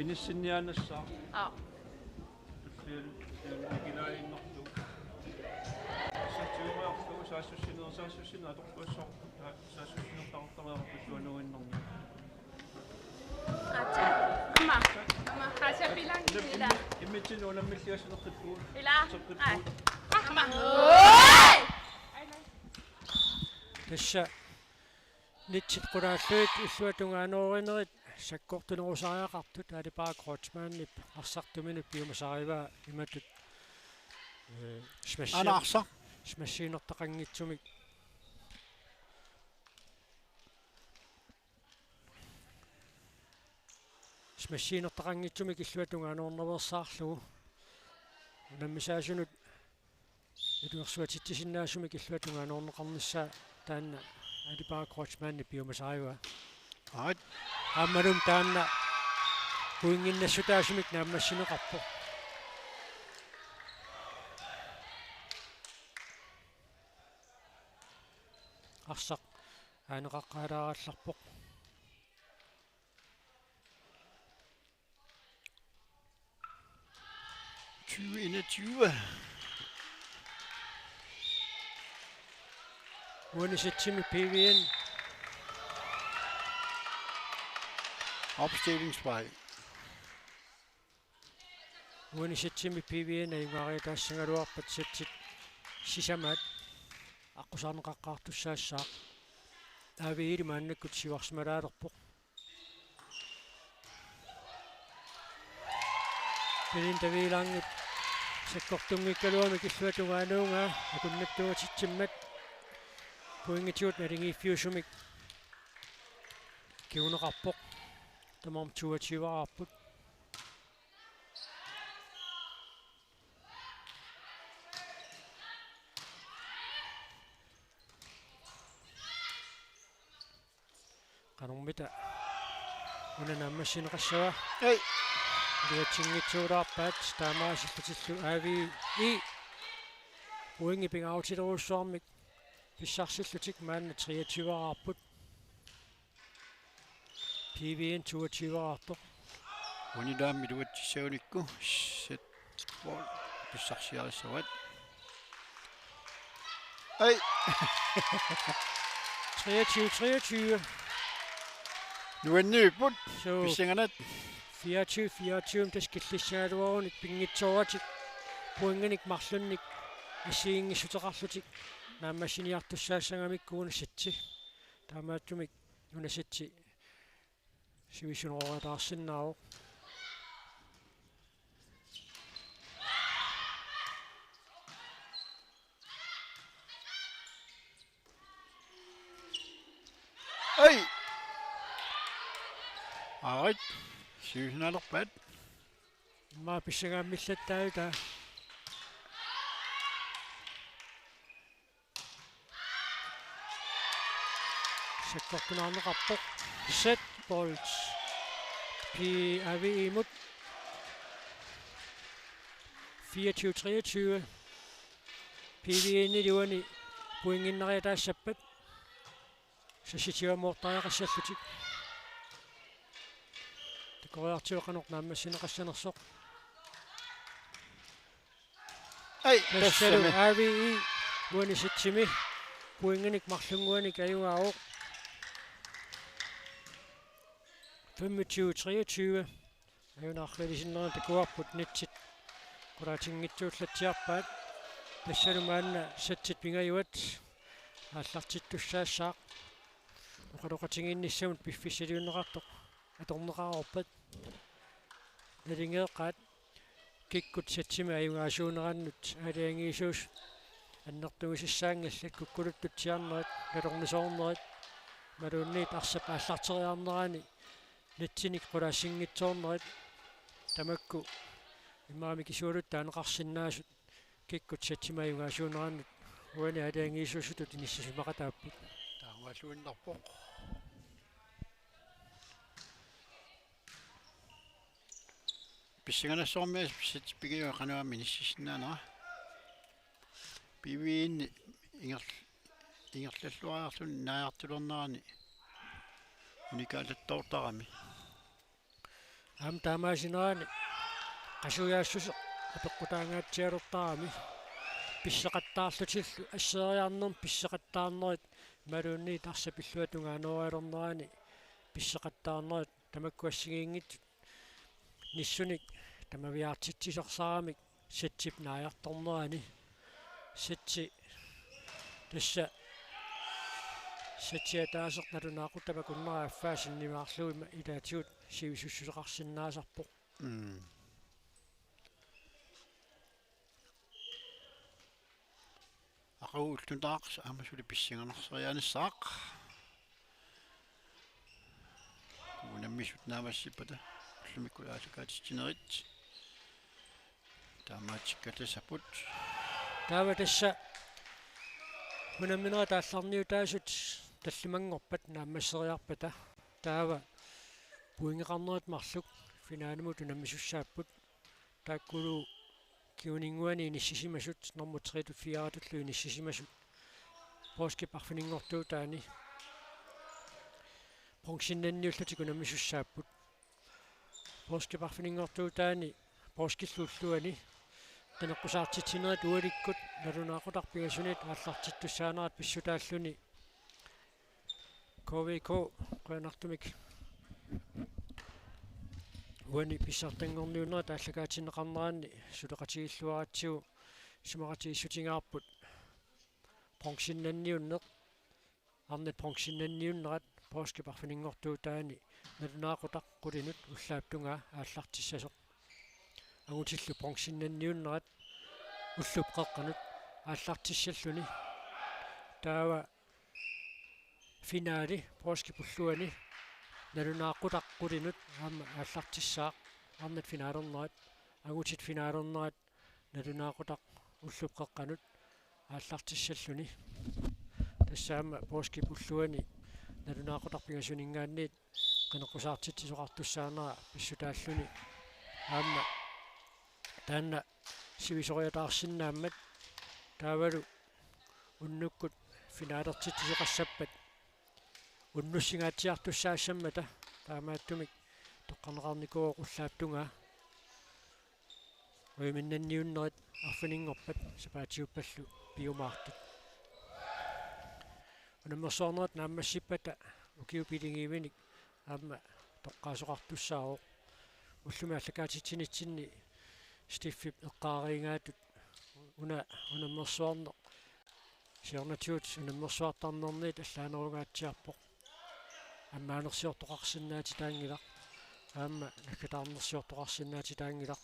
Inissinniaannassaaq. Aa. Tullian, tullian ikilaaginnarlugu. Satsiumaarlugu saassussineq, saassussineq atorluassaaq. Saassussinertaqartariaqarput tuanuinnarni. Acha. Ama. Ama. Acha bilang ila. Immitsin unammilliassaneqqipput. Ila. Seqqippugut. Ai. Ama. Oi! Tassa nitsit qulaallugit illuatungaanoorinerit sakkortunerusariaqartut Aalipaa Kreutzmannip arsartuminut piumasarivaa imatut. Ee, smassi-, Ana arsaq. Smassiinertaqanngitsumik. Smassiinertaqanngitsumik illuatungaanoornaveersaarlugu. Unammisaasunut iliorsuatitsisinnaasumik illuatungaanoorneqarnissaa taanna Aalipaa Kreutzmannip piumasarivaa. Aat. Aammalumi taanna pointinnassutaasumik naammassineqarpoq. Arsaq aaneqaqqaalaarallarpoq. Tyve enogtyve. Uani settimi P V N. Opstillingsfejl. Uani settimi P V N ajugaariataassagaluarpat settit sisamaat aqqusaarneqaqqaartussaassaaq. A V E-li maannakkut siuarsimalaalerpoq. Belinda Wielandip sakkortunngikkaluamik illuatungaanuugaa akunnattuugatitsimmat pointitigut naligiiffiusumik kinguneqarpoq. Tamarmik toogtyveeraarput. Qanormita una naammassineqassava? Ei. Iluatsinngitsoorpaat taamaasillutillu A V E pointit pingaarutilerujussuarmik pissarsillutik, maanna treogtyve-raarput. P V N toogtyve-raartoq. Uanilaammi iluatsissagunikku set ball pissarsiarissavaat. Ai. Treogtyve treogtyve. Nuanniipput. Suu. Pissanganaq. Fireogtyve fireogtyve, tassa killissagaluarunik pinngitsooratik pointinik marlunnik assigiinngissuteqarlutik naammassiniartussaassagamikku una setsi. Taamaattumik una setsi sivisunioriataarsinnaavoq. Ai! Aarit, sivisunialerpaat. Immaqa pissangaammillattaarluta. Sakkortunaarneqarpoq. Set ball. P-, A V I-mut. Fireogtyve treogtyve. P V N-ip uani pointinnariataassappat. Sassitigut amuttariaqassallutik. Takoriartigu qanoq naammassineqassanersoq. Ai, tassalu tassami. A V I uani setsimi pointinik marlunnguanik ajugaavoq. Femogtyve treogtyve. Ajunaarluinnarnera takuarput netsit qulaatinngitsuullatsiarpaat. Tassalu maanna setsit pingajuat aallartittussaassaaq. Oqaloqatigiinnissamut piffissaliunneqartoq atorneqareerpat. Naligeeqqaat kikkut setsimik ajugaasuunerannut aalajangiisuusut annertugisassaanngillat, kukkuluttutsiarnerit, nalornisoornerit, imaluunniit arsap aallarteriarnerani netsinik qulaassinngitsoornerit, tamakku immaqa mikisualuttut taaneqarsinnaasut kikkut setsimik ajugaasuunerannut uani aalajangiisuusutut inissisimaqataapput. Taamaalluinnarpoq. Pissanganassaarmi setsi pingajuat qanoq aamma inissisinnaanera. P V N inger-, ingerlalluariarluni naajartulernerani unikaalattoortarami. Aamma taamaasinerani qasujaassuseq apeqqutaangaatsialertarami. Pisseqattaarlutillu asseeriarnermi pisseqattaarnerit imaluunniit arsap illuatungaanoorialernerani pisseqattaarnerit tamakku assigiinngitsut nissunik tamaviaartitsisarsaramik setsip naajartornerani. Setsi tassa setsi ataaseq nalunaaqutaq makunnera affaa sinnilaarlugu ima ilaatigut sivisussuseqarsinnaasarpoq. Mm. Aqagu ulloq nutaaq aamma suli pissanganarsianissaaq. Unammisut naammassippata ullumikkut aallakaatitsinerit taamaatsikkallassapput. Taava tassa unamminerit aallarniutaasut tallimanngorpat naammasseriarpata. Taava pointeqarnerit marluk finaalimut unammisussaapput. Taakkulu kinguninnguani inissisimasut, nummer tre-tut fire-tullu inissisimasut, poorskip arfininngortuutaani bronzinnanniullutik unammisussaapput. Poorskip arfininngortuutaani poorskillu ulluani qineqqusaartitsinerit ualikkut nalunaaqutaq pingasunit aallartittussaanerat pissutaalluni K V K qujanartumik uani pissartanngorniunnerit aallakaatinneqarneranni suleqatigilluaratsigu isumaqatigiissutigaapput bronzinnanniunneq, arnat bronzinnanniunnerat poorskip arfininngortuutaani nalunaaqutaq qulinut ullaap tungaa aallartissasoq. Angutillu bronzinnanniunnerat ullup qeqqanut aallartissalluni. Taava finaali poorskip ulluani nalunaaqutaq qulinut aamma aallartissaaq, arnat finaalernerat, angutit finaalernerat nalunaaqutaq ullup qeqqanut aallartissalluni. Tassa aamma poorskip ulluani nalunaaqutaq pingasuninngaanniit qineqqusaartitsisoqartussaanera pissutaalluni aamma taanna sivisoriataarsinnaammat. Taavalu unnukkut finaalertitsisoqassappat unnussinngaatsiartussaassammata, taamaattumik toqqarneqarnikuuvoq ullaap tungaa. Ujaminnanniunnerit arfininngorpat sapaatiuppallu piumaartut. Unammersuarnerit naammassippata ukiut pilingivinik aamma toqqaasoqartussaavoq. Ullumi aallakaatitsinitsinni Stiffip eqqaariingaatut una unammersuarneq siornatigut unammersuartarnerniit allaanerungaatsiarpoq. Ammaanersiortoqarsinnaatitaanngilaq. Aamma naggataarnersiortoqarsinnaatitaanngilaq.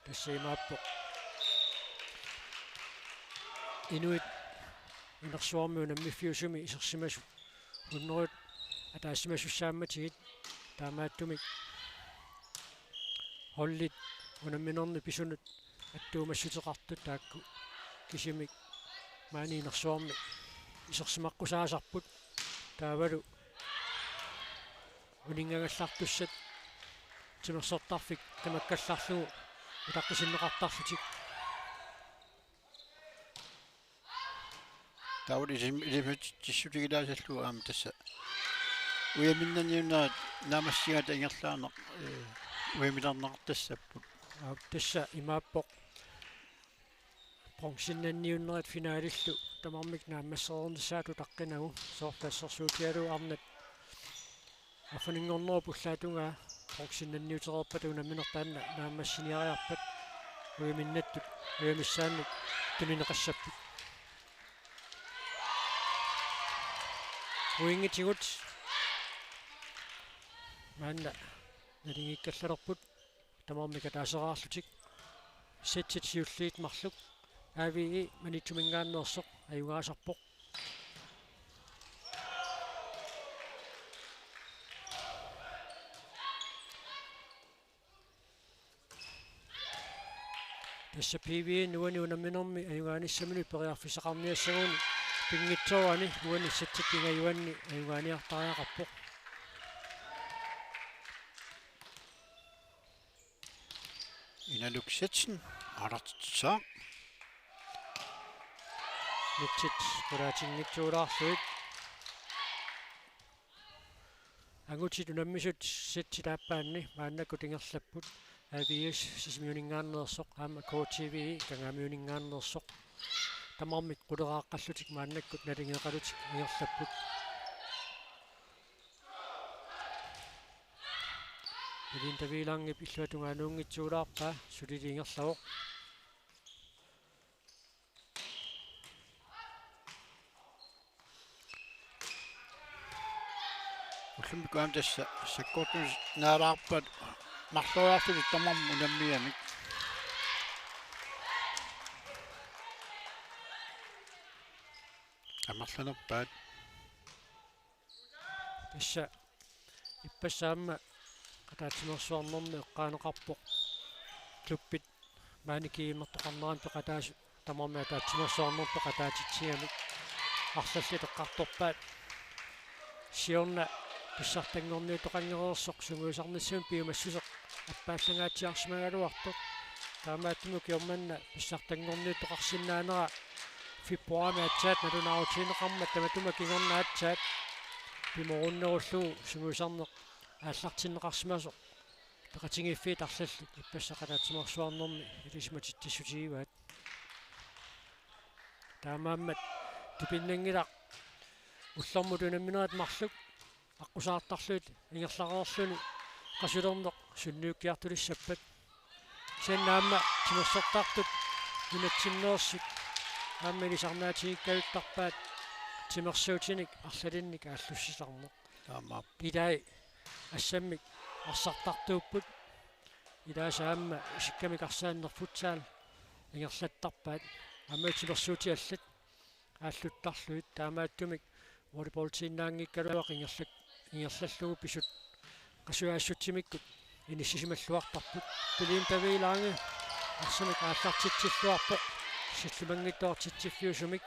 Tassa imaappoq. Inuit inersuarmi unammiffiusumi isersimasut hunnorujut ataasimasussaammatigit, taamaattumik holdit unamminerni pisunut attuumassuteqartut taakku kisimik maani inersuarmi isersimaqqusaasarput, taavalu uninngagallartussat timersortarfik qimakkallarlugu utaqqisinneqartarlutik. Taava ilim-, ilimatitsissutigilaasallugu aamma tassa ujaminnanniunnerat naammassigaata ingerlaannaq, ee, ujamilerneqartassapput. Aap, tassa imaappoq bronzennanniunnerit finalillu tamarmik naammassereernissaat utaqqinagu, soorlu assersuutigalugu arnat arfininngornerup ullaap tungaa bronzennanniutereerpata unammineq taanna naammassiniariarpat ujaminnattut ujamissaannut tunineqassapput. Pointigut maanna naligiikkallalerput tamarmik ataaseraarlutik. Setsit siulliit marluk A V E Maniitsuminngaanneersoq ajugaasarpoq. Tassa P V-ip uani unamminermi ajugaanissaminut periarfissaqarniassaguni pinngitsoorani uani setsit pingajuanni ajugaaniartariaqarpoq. Inaluk Setsin aalartittussaaq. Nutsit qulaatinngitsuulaarlugit. Angutit unammisut setsit aappaanni maannakkut ingerlapput. A V S Sisimiuninngaanneersoq aamma K T V Kangaamiuninngaanneersoq. Tamarmik quleraaqqallutik maannakkut naligeeqalutik ingerlapput. Melinda Vilangip illuatungaanuunngitsuulaarpaa, sulili ingerlavoq. Ullumikkut aamma tassa sakkortunaalaarpat marloriarlutik tamarmik unammigamik. Amerlanerpaat. Tassa ippassaq aamma ataatsimeersuarnermi eqqaaneqarpoq klubbit maani G M-ertoqarnerani peqataasut tamarmik ataatsimeersuarnermi peqataatitsigamik arlallit eqqartorpaat. Siorna pissartanngorniuttoqanngereersoq sungiusarnissamut piumassuseq appaallangaatsiarsimagaluartoq. Taamaattumik ukiormanna pissartanngorniuttoqarsinnaanera februarimi aatsaat nalunaarutigineqarmat tamatuma kingorna aatsaat pimoorunnerullugu sungiusarneq aallartinneqarsimasoq peqatigiiffiit arlallit ippassaq ataatsimeersuarnermi ilisimatitsissutigivaat. Taamaammat tupinnanngilaq ullormut unamminerit marluk aqqusaartarlugit ingerlareerluni qasulerneq sunniukkiartulissappat. Kisianni aamma timersortartut nunatsinneersut aamma ilisarnaatigiikkaluttarpaat timersuutinik arlalinnik aallussisarneq. Taamaappoq. Ilai assammik arsartartuupput. Ilaasa aamma isikkamik arsaanneq futsal ingerlattarpaat. Aamma timersuutit allat aalluttarlugit, taamaattumik volleyballtiinnaanngikkaluaq ingerlak-, ingerlallugu pisut qasujaassutsimikkut inissisimalluartarput. Melinda V. Lange arsamik aallartitsilluarpoq sillumanngitsoortitsiffiusumik.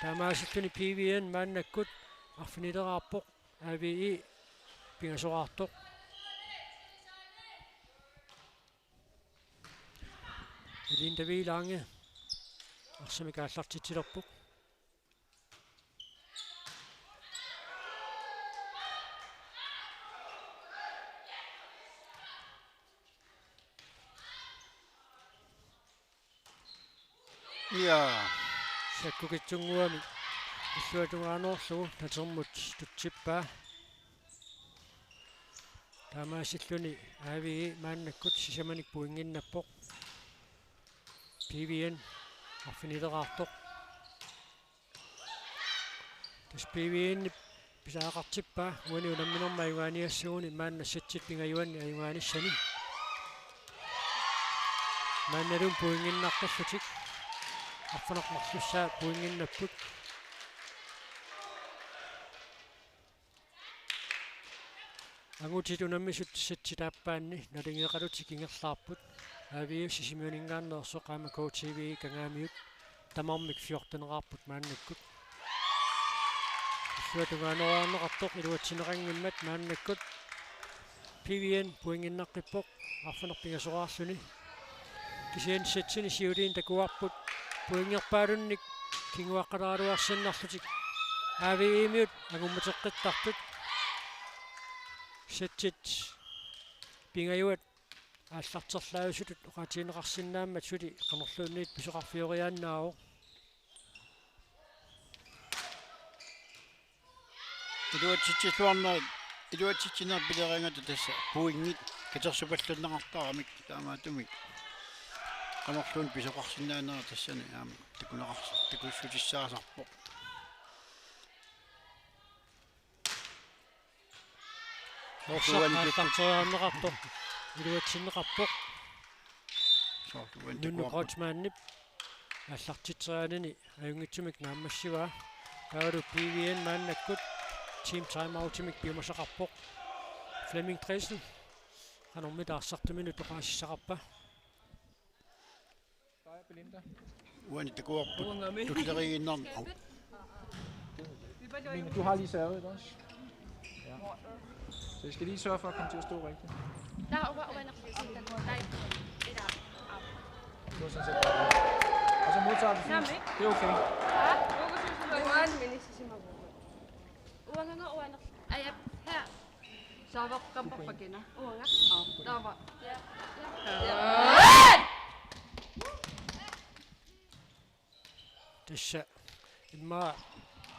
Taamaasilluni P V-ip maannakkut arfinileraarpoq, A V E pingasoraartoq. Melinda V. Lange arsamik aallartitsilerpoq. Ja. Sakkukitsunnguamik illuatungaanerlugu natermut tutsippaa. Taamaasilluni A V E maannakkut sisamanik pointinnappoq. P V N arfinileraartoq. Tassa P V N-ip pisariaqartippaa uani unamminermi ajugaaniassaguni maanna setsit pingajuanni ajugaanissani. Maannalu pointinnaqqillutik arfineq-marlussaa pointinnapput. Angutit unammisut setsit aappaanni naligeeqalutik ingerlaarput. A V E Sisimiuninngaanneersoq aamma K T V Kangaamiut tamarmik fjorteneqarput maannakkut. Illuatungaaneruarneqartoq iluatsinneqanngimmat maannakkut. P V N pointinnaqqippoq arfineq-pingasoraarluni. Kisianni setsinik siuliini takuarput pointerpaalunnik kinguaqqaleraluarsinnarlutik A V E-miut angummateqqittartut. Setsit pingajuat aallarterlaasutut oqaatigineqarsinnaammat suli qanorluunniit pisoqarfioriaannaavoq. Iluatsitsilluarnerit, iluatsitsinerit pileriarlugit tassa pointit katersupallanneqartaramik taamaattumik. Qanorluunniit pisoqarsinnaanera tassani aamma takuneqars-, takussutissaasarpoq. Soorlu uani kikkut. Aallarteriarneqartoq, iluatsinneqarpoq. Soorlu uani Nunnu takuarput. Kreutzmannip aallartitserianini ajunngitsumik naammassivaa. Taavalu P V N maannakkut team timeoutimik piumasaqarpoq. Flemming Dressel qanormita arsartuminut oqaasissaqarpa? Uani takuarput. Uangami. Tulleriiginnarni. Au. Men du har lige servet, ikke også? Ja. Så I skal lige sørge for at komme til at stå rigtigt. Nå, uanga, uanga. Nej. Det var sådan set bare det. Og så modtager du sådan. Jamen, ikke? Det er okay. Ja. Uanga, uanga. Ej, ja. Her. Saavaqqammerpakina. Uanga. Aap. Taava. Tassa immaqa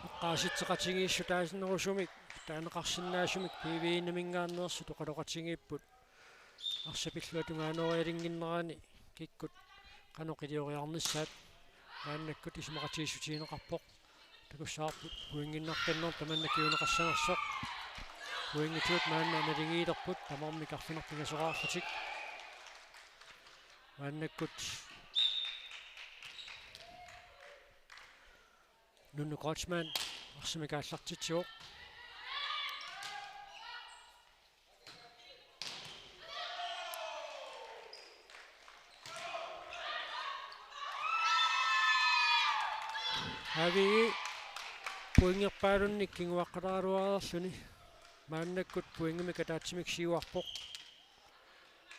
eqqaasitseqatigiissutaanerusumik taaneqarsinnaasumik P V N-iminngaanneersut oqaloqatigiipput. Arsap illuatungaanerualinnginnerani kikkut qanoq ilioriarnissaat maannakkut isumaqatigiissutigineqarpoq. Takussavarput pointinnartarneq tamanna kinguneqassanersoq. Pointitut maanna naligiilerput tamarmik arfineq-pingasoraarlutik. Maannakkut Nunnu Kreutzmann arsamik aallartitsivoq. A V E pointerpaalunnik kinguaqqaleraluareerluni maannakkut pointimik ataatsimik siuarpoq.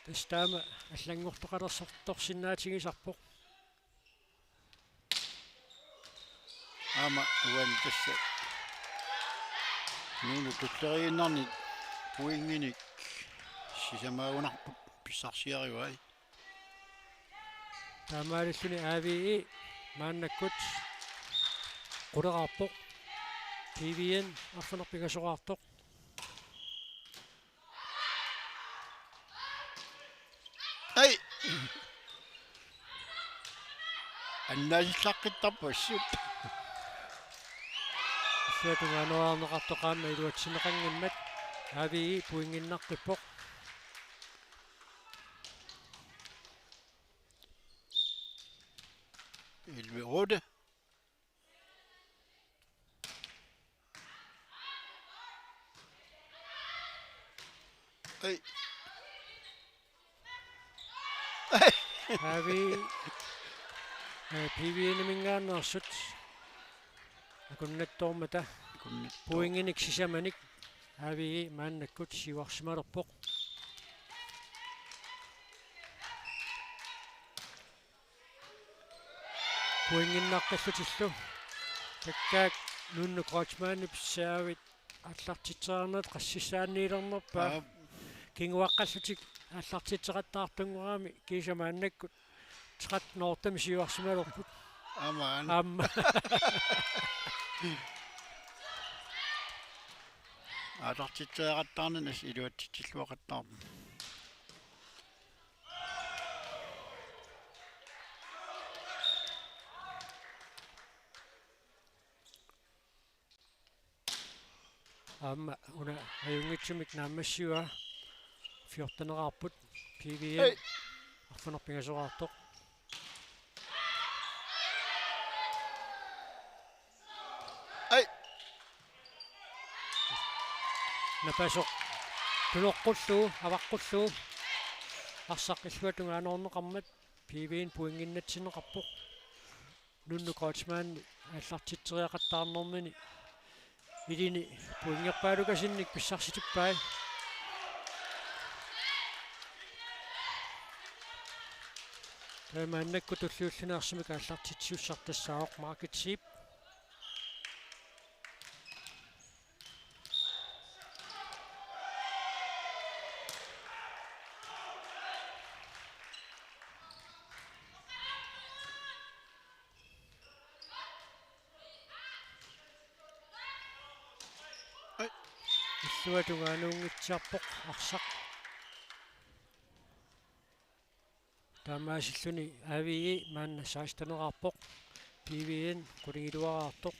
Tassa taama allanngortoqalersortorsinnaatigisarpoq. Aamma uani tassa Nunnu tulleriiginnarni pointinik sisamaagunarpoq pissarsiarivai. Taamaalilluni A V E maannakkut quleraarpoq. P V N arfineq-pingasoraartoq. Ai. Annaasillaqqittarput assut. Illuatungaaneruarneqartoq aamma iluatsinneqanngimmat A V E pointinnaqqippoq. Elleve otte. Ei. Ei. A V E, eh, P V N-iminngaanneersut akunnattoormata. Akunnattoor-. Pointinik sisamanik A V E maannakkut siuarsimalerpoq. Pointinnaqqillutillu. Takkaak Nunnu Kreutzmannip servit aallartitseriarnerat qassissaanniilernerpaa. Aap. Kinguaqqallutik aallartitseqattaartunngoramik kiisa maannakkut tretten otte-mik siuarsimalerput. Aman. Aamma. Aallartitseriaqattaarnani iluatsitsilluaqattaarpoq. Aamma una ajunngitsumik naammassivaa. Fjorteneqarput. P V N. Hej. Arfineq-pingasoqartoq. Hej. Napasoq. Tunoqqullugu, avaqqullugu. Arsaq illuatungaanoorneqarmat. P V N pointinnatsinneqarpoq. Nunnu Kreutzmann aallartitseriaqattaarnermini ilini pointerpaalukasinnik pissarsitippai. Taamaannakkut tulliulluni arsamik aallartitsisussartassaavoq Margit Zeeb. Ai. Illuatungaanuunngitsiarpoq arsaq. Taamaasilluni A V E maanna seksteneqarpoq. P V N qulingiluaraartoq.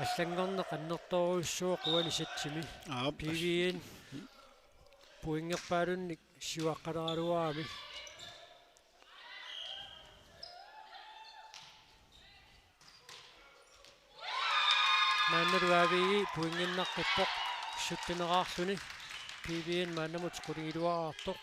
Allanngorneq annertoorujussuuvoq uani settimi. Aap. P V N pointerpaalunnik siuaqqaleraluarami. Maannalu A V E pointinnarput sytteneqarluni. P V N maannamut qulingiluaraartoq.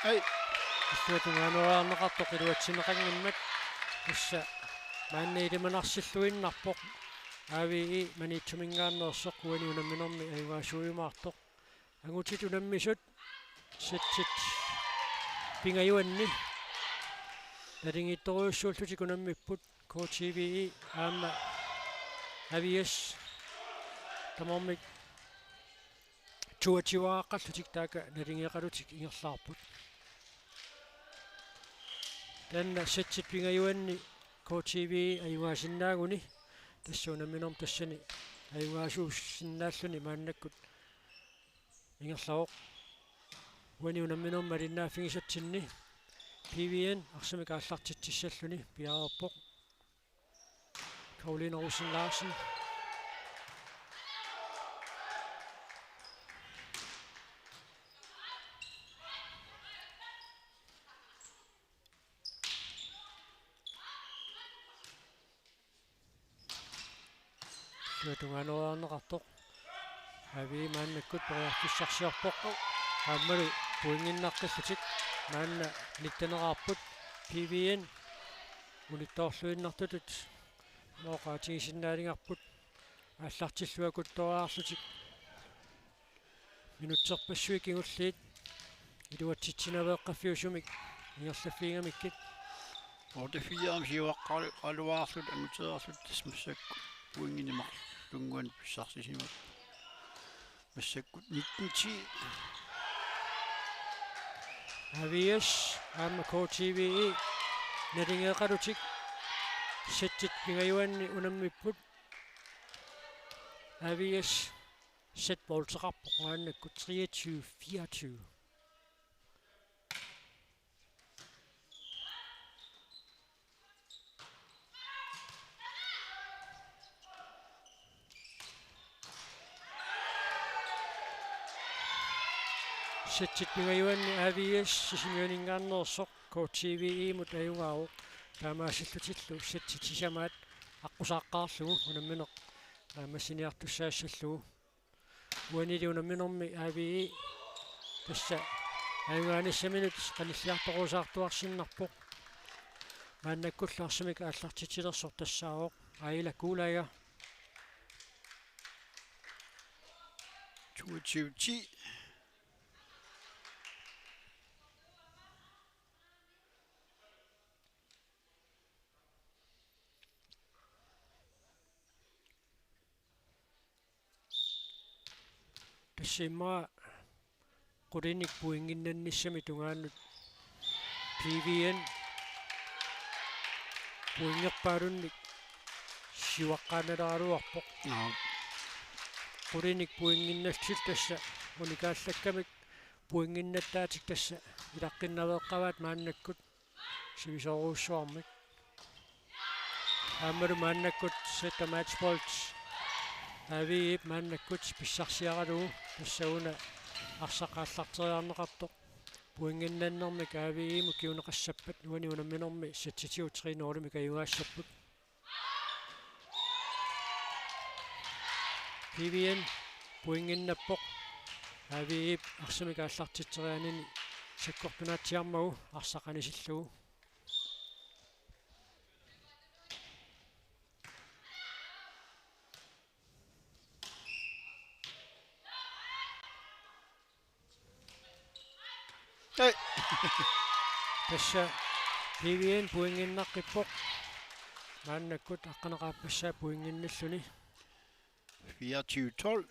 Ai. Illuatungaanuarneqartoq iluatsinneqanngimmat. Tassa maanna ilimanarsilluinnarpoq. A V E Maniitsuminngaanneersoq uani unamminermi ajugaasuujumaartoq. Angutit unammisut settit pingajuanni. Naligiittorujussuullutik unammipput. K T V E aamma A V S tamarmik toogtyveqarlutik taakku naligeeqalutik ingerlaarput. Taanna settit pingajuanni K T V E ajugaasinnaaguni tassa unamminermi tassani ajugaasuusinnaalluni maannakkut ingerlavoq. Uani unamminermi malinnaaffigisatsinni P V N arsamik aallartitsissalluni piareerpoq. Karoline Rosen Larsen. Illuatungaanuarneqartoq. A V E maannakkut periarfissarsiorpoq. Aammalu pointinnaqqillutik. Maanna nitteneqarput. P V N unittoorluinnartutut oqaatigisinnaaligarput. Aallartilluakuttoraarlutik. Minutserpassuit kingulliit iluatsitsinaveeqqaffiusumik ingerlaffigigamikkit. Otte fire siuaqqaluarlutik angutereerlutik tassa massakkut pointinik marlunnguanik pissarsisimapput. Massakkut nitten ti. A V S aamma K T V E naligeeqalutik settit pingajuanni unammipput. A V S setbolteqarpoq maannakkut treogtyve fireogtyve. Settit pingajuanni A V S Sisimiuninngaanneersoq K T V E-mut ajugaavoq. Taamaasillutillu settit sisamaat aqqusaaqqaarlugu unammineq naammassiniartussaassallugu. Uanili unamminermi A V E tassa ajugaanissaminut qanilliartorusaartuarsinnarpoq. Maannakkullu arsamik aallartitsilersoq tassaavoq Aila Kuulaja. Toogtyve ti. Simma qulinik pointinnannissamik tungaanut P V N pointerpaalunnik siuaqqaannaleraluarpoq. Qulinik pointinnassatik tassa unikaallakkamik pointinnattaatik tassa ilaqqinnaveeqqavaat maannakkut sivisoorujussuarmik. Aammalu maannakkut setter matchbold A V E-p maannakkut pissarsiaralugu tassa una arsaq aallarteriarneqartoq. Pointinnannermik A V E-mut kinguneqassappat uani unamminermi seksogtyve tre nul-imik ajugaassapput. P V N pointinnappoq. A V E-p arsamik aallartitserianini sakkortunaatsiarmagu arsaq anisillugu. Tassa P V N pointinnaqqippoq. Maannakkut aqqaneq-aappassaa pointinnalluni. Fireogtyve tolv.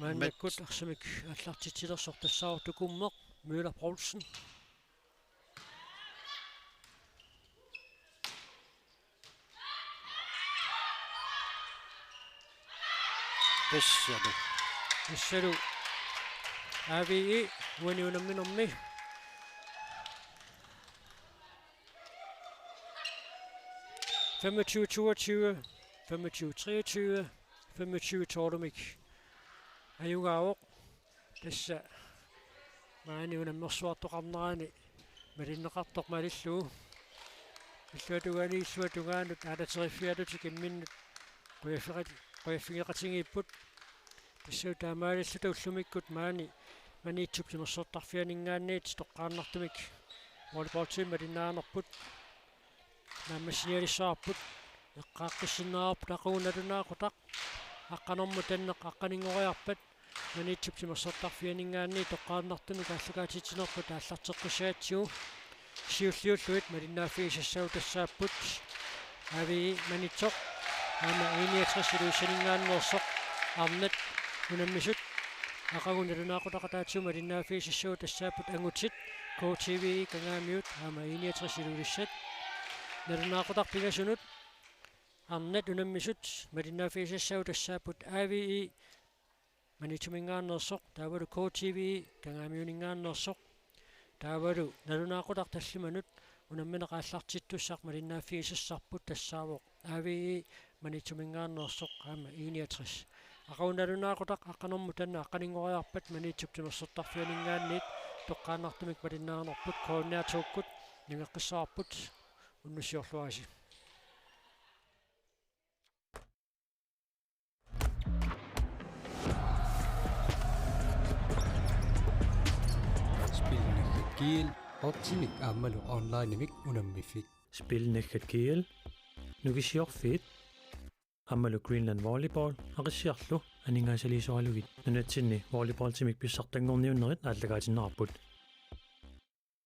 Maannakkut arsamik aallartitsilersoq tassaavoq Tukummeq Møller Poulsen. Tassalu. Tassalu A V E uani unamminermi. Femogtyve toogtyve, femogtyve treogtyve, femogtyve tolv-imik ajugaavoq. Tassa maani unammersuartoqarnerani malinneqartoq malillugu. Illuatungaani illuatungaanut aalateriffialutik imminnut qujaffigeqat-, qujaffigeqatigiipput. Tassa taamaalilluta ullumikkut maani Maniitsup timersortarfianinngaanniit toqqaannartumik volleyballtimik malinnaanerput. Naammassinialissavarput. Eqqaaqqissinnaarput aqagu nalunaaqutaq. Aqqanermut tanneq aqqaninngoriarpat Maniitsup timersortarfianinngaanniit toqqaannartumik aallakaatitsinerput aallarteqqissagatsigu. Siulliullugit malinnaaffigisassavut tassaapput A V E Maniitsoq aamma I niogtres Ilulissaninngaanneersoq. Arnat unammisut aqagu nalunaaqutaqataatigut malinnaaffigisassavut tassaapput angutit K T V E Kangaamiut aamma I niogtres Ilulissat. Nalunaaqutaq pingasunut arnat unammisut malinnaaffigisassavut tassaapput A V E Maniitsuminngaanneersoq, taavalu K T V E Kangaamiuninngaanneersoq. Taavalu nalunaaqutaq tallimanut unammineq aallartittussaq malinnaaffigisassarput tassaavoq A V E Maniitsuminngaanneersoq aamma I niogtres. Aqagu nalunaaqutaq aqqanermut tanneq aqqaninngoriarpat Maniitsup timersortarfianinngaanniit toqqaannartumik malinnaanerput K N R to-kkut nangeqqissavarput. Unnussiorluarisi. Spilnaggat G L, otsimik aammalu onlinemik unammiffik. Spilnaggat G L, Nukissiorfiit aammalu Greenland Volleyball Aqissiarlu aningaasaliisoralugit nunatsinni volleyballtimik pissartanngorniunnerit aallakaatinneqarput.